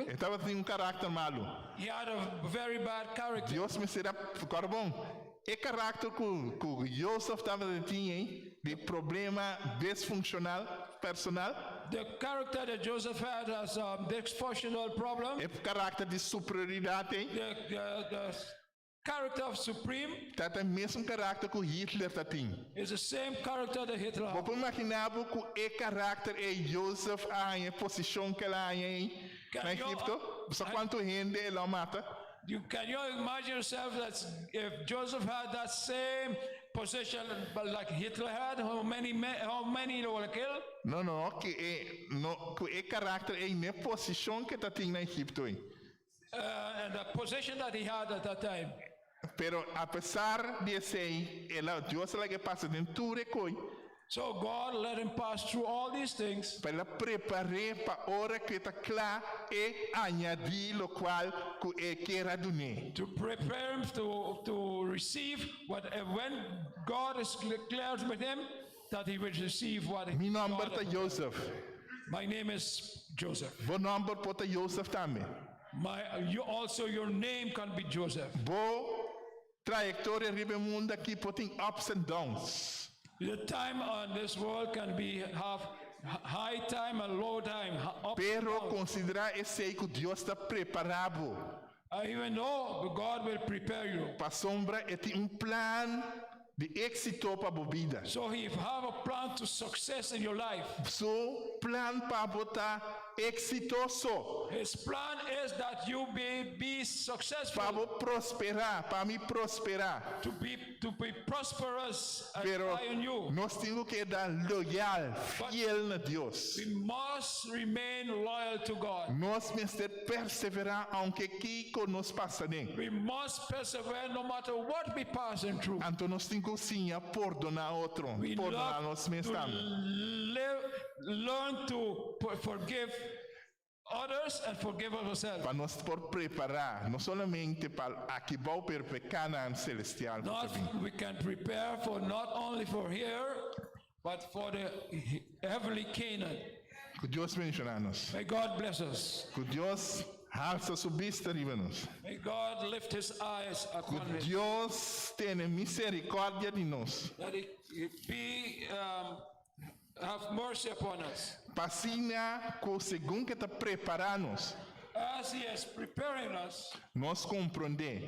[SPEAKER 4] E tabatin un karakter malu.
[SPEAKER 6] He had a very bad character.
[SPEAKER 4] Dios mester a, kòrda bon, e karakter ku ku Joseph tabatin ei, di problema disfunshonal personal.
[SPEAKER 6] The character that Joseph had as a dysfunctional problem.
[SPEAKER 4] E karakter di superioridat ei.
[SPEAKER 6] The character of supreme.
[SPEAKER 4] Ta ta e mesun karakter ku Hitler ta tin.
[SPEAKER 6] Is the same character that Hitler
[SPEAKER 4] Bo
[SPEAKER 6] had.
[SPEAKER 4] por imaginá bo ku e karakter ei Joseph a haña e posishon ku el a haña ei na Egipto? Bo sa kuantu hende el a mata?
[SPEAKER 6] You, can you imagine yourself that if Joseph had that same position but like Hitler had, how many he would kill?
[SPEAKER 4] No, no, ku e, no, ku e karakter ei n'e posishon ku e ta tin na Egipto ei.
[SPEAKER 6] And the position that he had at that time.
[SPEAKER 4] Pero apesar di esei, el a, Dios a laga e pasa den tur e koi.
[SPEAKER 6] So God let him pass through all these things.
[SPEAKER 4] Pa el a prepar'é pa ora ku e ta kla e añadí lokual ku e kier a dun'é.
[SPEAKER 6] To prepare him to receive what, when God is clear with him, that he will receive what
[SPEAKER 4] Mi nòmber
[SPEAKER 6] God
[SPEAKER 4] ta Joseph.
[SPEAKER 6] My name is Joseph.
[SPEAKER 4] Bo nòmber por ta Joseph tambe.
[SPEAKER 6] My, you also, your name can be Joseph.
[SPEAKER 4] Bo trayektoria riba e mundu aki por tin ups and downs.
[SPEAKER 6] The time on this world can be have high time and low time, up and
[SPEAKER 4] Pero
[SPEAKER 6] down.
[SPEAKER 4] konsiderá esei ku Dios ta prepará bo.
[SPEAKER 6] Even though God will prepare you.
[SPEAKER 4] Pasobra e tin un plan di éksito pa bo bida.
[SPEAKER 6] So he have a plan to success in your life.
[SPEAKER 4] Su plan pa bo ta eksitoso.
[SPEAKER 6] His plan is that you be successful.
[SPEAKER 4] Pa bo prosperá, pa mi prosperá.
[SPEAKER 6] To be prosperous and
[SPEAKER 4] Pero
[SPEAKER 6] rely on you.
[SPEAKER 4] nos tin ku keda loyal, fiel na Dios.
[SPEAKER 6] We must remain loyal to God.
[SPEAKER 4] Nos mester perseverá aunke kiko nos pasa den.
[SPEAKER 6] We must persevere no matter what we passing through.
[SPEAKER 4] Anto nos tin ku siña pordoná otro,
[SPEAKER 6] We
[SPEAKER 4] pordoná
[SPEAKER 6] love
[SPEAKER 4] nos mes
[SPEAKER 6] to
[SPEAKER 4] tambe.
[SPEAKER 6] live, learn to forgive others and forgive ourselves.
[SPEAKER 4] Pa nos por prepará, no solamente pa aki bou, pero pa Canaan selestial.
[SPEAKER 6] Not we can prepare for not only for here, but for the heavenly Canaan.
[SPEAKER 4] Ku Dios bendishoná nos.
[SPEAKER 6] May God bless us.
[SPEAKER 4] Ku Dios. Halsa su bista riba nos.
[SPEAKER 6] May God lift his eyes
[SPEAKER 4] Ku
[SPEAKER 6] upon me.
[SPEAKER 4] Dios tene miserikòrdia di nos.
[SPEAKER 6] That he be, have mercy upon us.
[SPEAKER 4] Pa asina ku segun ku e ta prepará nos.
[SPEAKER 6] As he is preparing us.
[SPEAKER 4] Nos komprondé.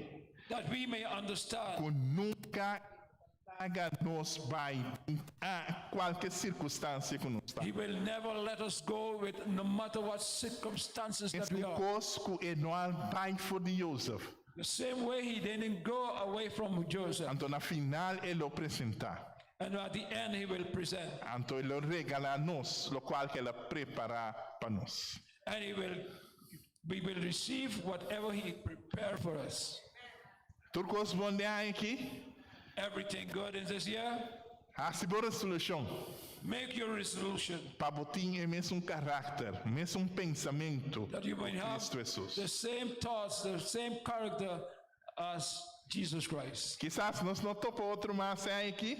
[SPEAKER 6] That we may understand.
[SPEAKER 4] Ku nunka e ta laga nos bai den kualke sirkunstansia ku nos ta.
[SPEAKER 6] He will never let us go with no matter what circumstances that we are.
[SPEAKER 4] Meskos ku e no a bai for di Jozef.
[SPEAKER 6] The same way he didn't go away from Joseph.
[SPEAKER 4] Anto na final e lo presentá.
[SPEAKER 6] And at the end he will present.
[SPEAKER 4] Anto e lo regalá nos lokual ku el a prepará pa nos.
[SPEAKER 6] And he will we will receive whatever he prepared for us.
[SPEAKER 4] Tur kos bon den aña aki?
[SPEAKER 6] Everything good in this year?
[SPEAKER 4] Hasi bo resolushon.
[SPEAKER 6] Make your resolution.
[SPEAKER 4] Pa bo tin e mesun karakter, mesun pensamentu
[SPEAKER 6] That you
[SPEAKER 4] ku
[SPEAKER 6] may have
[SPEAKER 4] Kristu Hesus.
[SPEAKER 6] the same thoughts, the same character as Jesus Christ.
[SPEAKER 4] Kisas nos no topa otro mas e aña aki.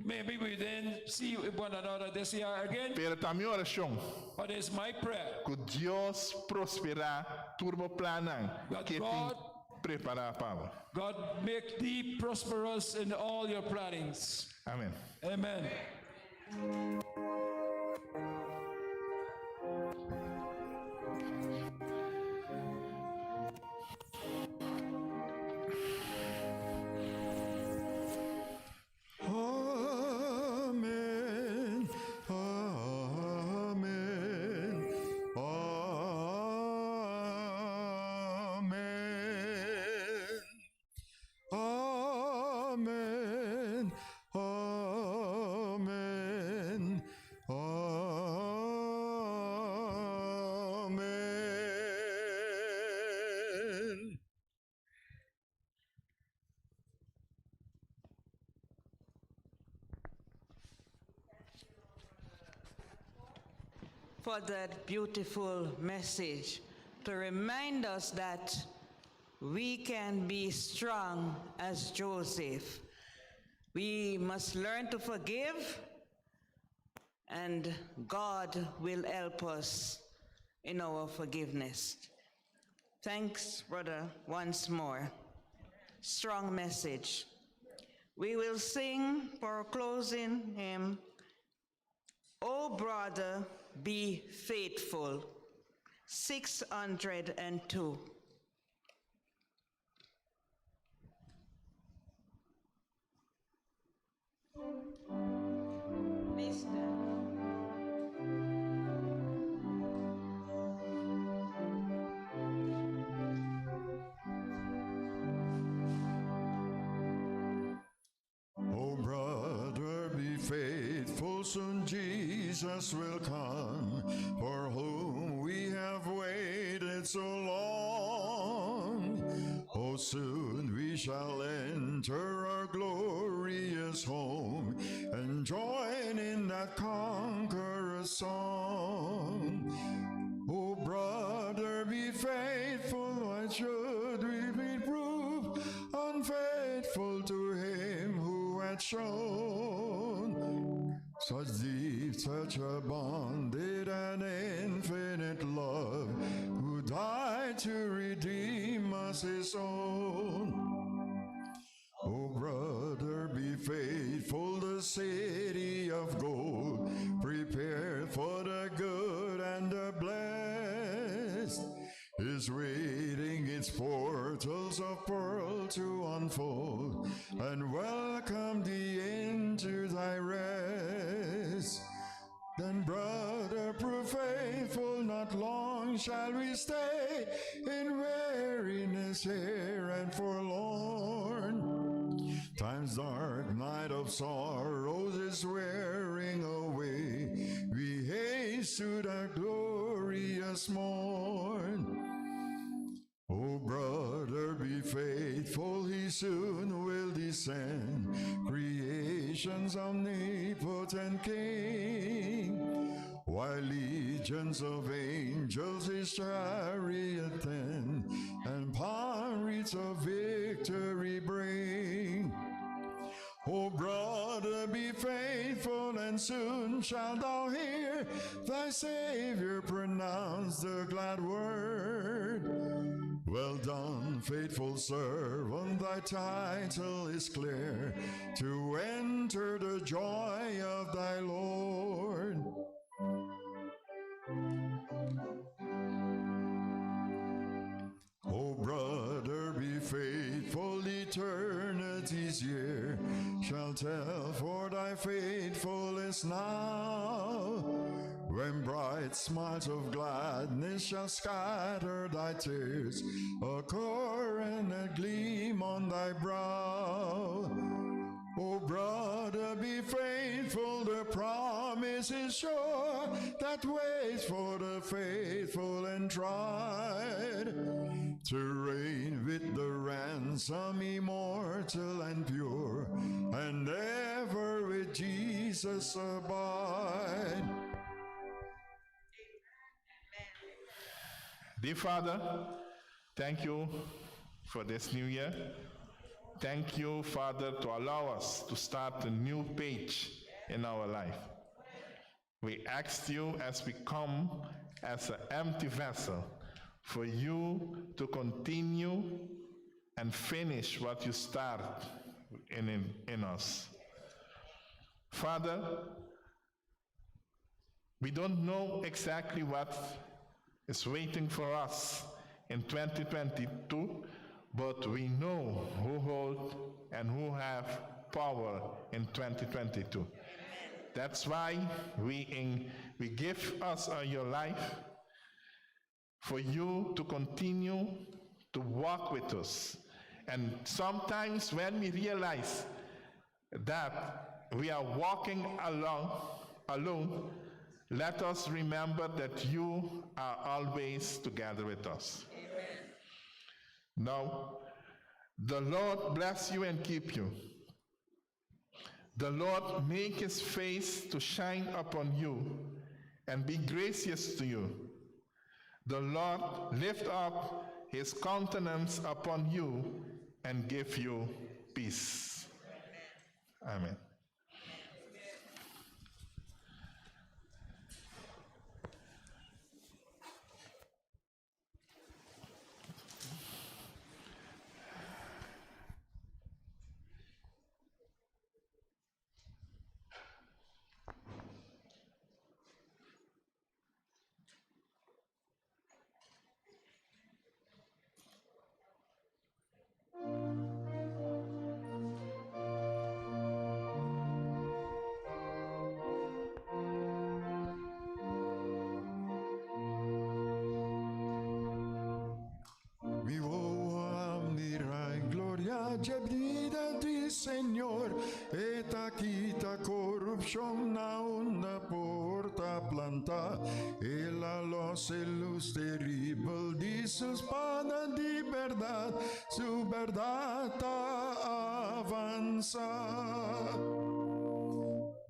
[SPEAKER 6] Maybe we didn't see one another this year again.
[SPEAKER 4] Pero ta mi orashon.
[SPEAKER 6] But it's my prayer.
[SPEAKER 4] Ku Dios prosperá tur bo plannan
[SPEAKER 6] That
[SPEAKER 4] ke tin
[SPEAKER 6] God
[SPEAKER 4] prepará pa bo.
[SPEAKER 6] God make thee prosperous in all your plannings.
[SPEAKER 4] Amen.
[SPEAKER 6] Amen.
[SPEAKER 2] Amen. Amen. Amen. Amen. Amen. Amen.
[SPEAKER 5] For that beautiful message to remind us that we can be strong as Joseph. We must learn to forgive, and God will help us in our forgiveness. Thanks, brother, once more. Strong message. We will sing for our closing hymn, O Brother, Be Faithful, 602. Please stand.
[SPEAKER 2] Oh, brother, be faithful, soon Jesus will come, for whom we have waited so long. Oh, soon we shall enter our glorious home and join in that conqueror's song. Oh, brother, be faithful, why should we be proved unfaithful to him who had shown such deep, such abundant and infinite love, who died to redeem us his own? Oh, brother, be faithful, the city of gold, prepared for the good and the blessed, is waiting its portals of pearl to unfold and welcome thee into thy rest. Then, brother, prove faithful, not long shall we stay in weariness here and forlorn. Time's dark night of sorrows is wearing away. We haste to the glorious morn. Oh, brother, be faithful, he soon will descend, creation's omnipotent King. While legions of angels his chariot tend, and palm wreaths of victory bring. Oh, brother, be faithful, and soon shalt thou hear thy Savior pronounce the glad word.
[SPEAKER 1] Well done, faithful servant, thy title is clear to enter the joy of thy Lord. O brother, be faithful, eternity's year shall tell for thy faithfulness now. When bright smiles of gladness shall scatter thy tears, a coronet gleam on thy brow. O brother, be faithful, the promise is sure that waits for the faithful and tried. To reign with the ransom immortal and pure, and ever with Jesus abide.
[SPEAKER 4] Dear Father, thank you for this new year. Thank you, Father, to allow us to start a new page in our life. We ask you as we come as an empty vessel for you to continue and finish what you start in us. Father, we don't know exactly what is waiting for us in 2022, but we know who hold and who have power in 2022. That's why we give us your life for you to continue to walk with us. And sometimes when we realize that we are walking along alone, let us remember that you are always together with us. Now, the Lord bless you and keep you. The Lord make his face to shine upon you and be gracious to you. The Lord lift up his countenance upon you and give you peace. Amen.
[SPEAKER 1] Mi wowo a mira gloria dje bida di Señor, e ta kita korupshon na unda por ta plantá. El a los e lus teribel di su spada di bèrdat, su bèrdat ta avansá.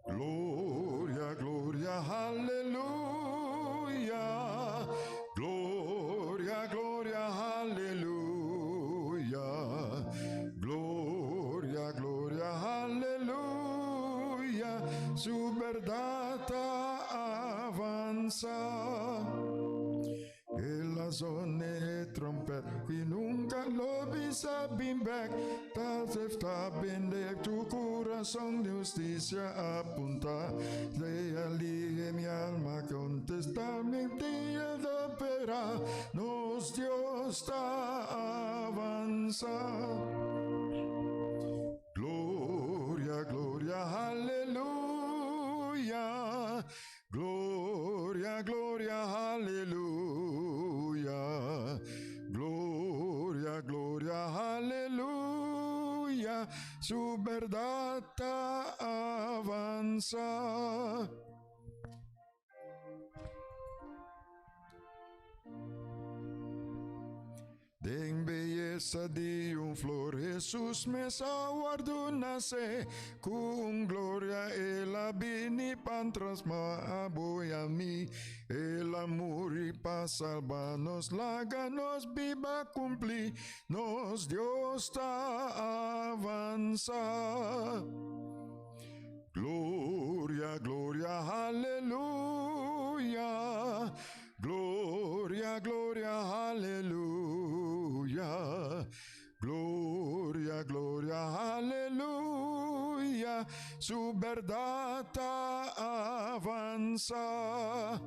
[SPEAKER 1] Gloria, gloria, aleluya. Gloria, gloria, aleluya. Gloria, gloria, aleluya. Su bèrdat ta avansá. El a zona e tròmpèt i nunka lo bisa bin bèk. Ta ta bende tu kurason di hustisia apuntá. Lea lige mi alma kontestá mi dia da pera. Nos Dios ta avansá. Gloria, gloria, aleluya. Gloria, gloria, aleluya. Gloria, gloria, aleluya. Su bèrdat ta avansá. Den beyesa di un flor, Jesus mes a wòrdu nase, ku gloria el a bini pa transformá abo i ami, el a muri pa salba nos, laga nos biba kumpli, nos Dios ta avansá. Gloria, gloria, aleluya. Gloria, gloria, aleluya. Su berdad ta avansa.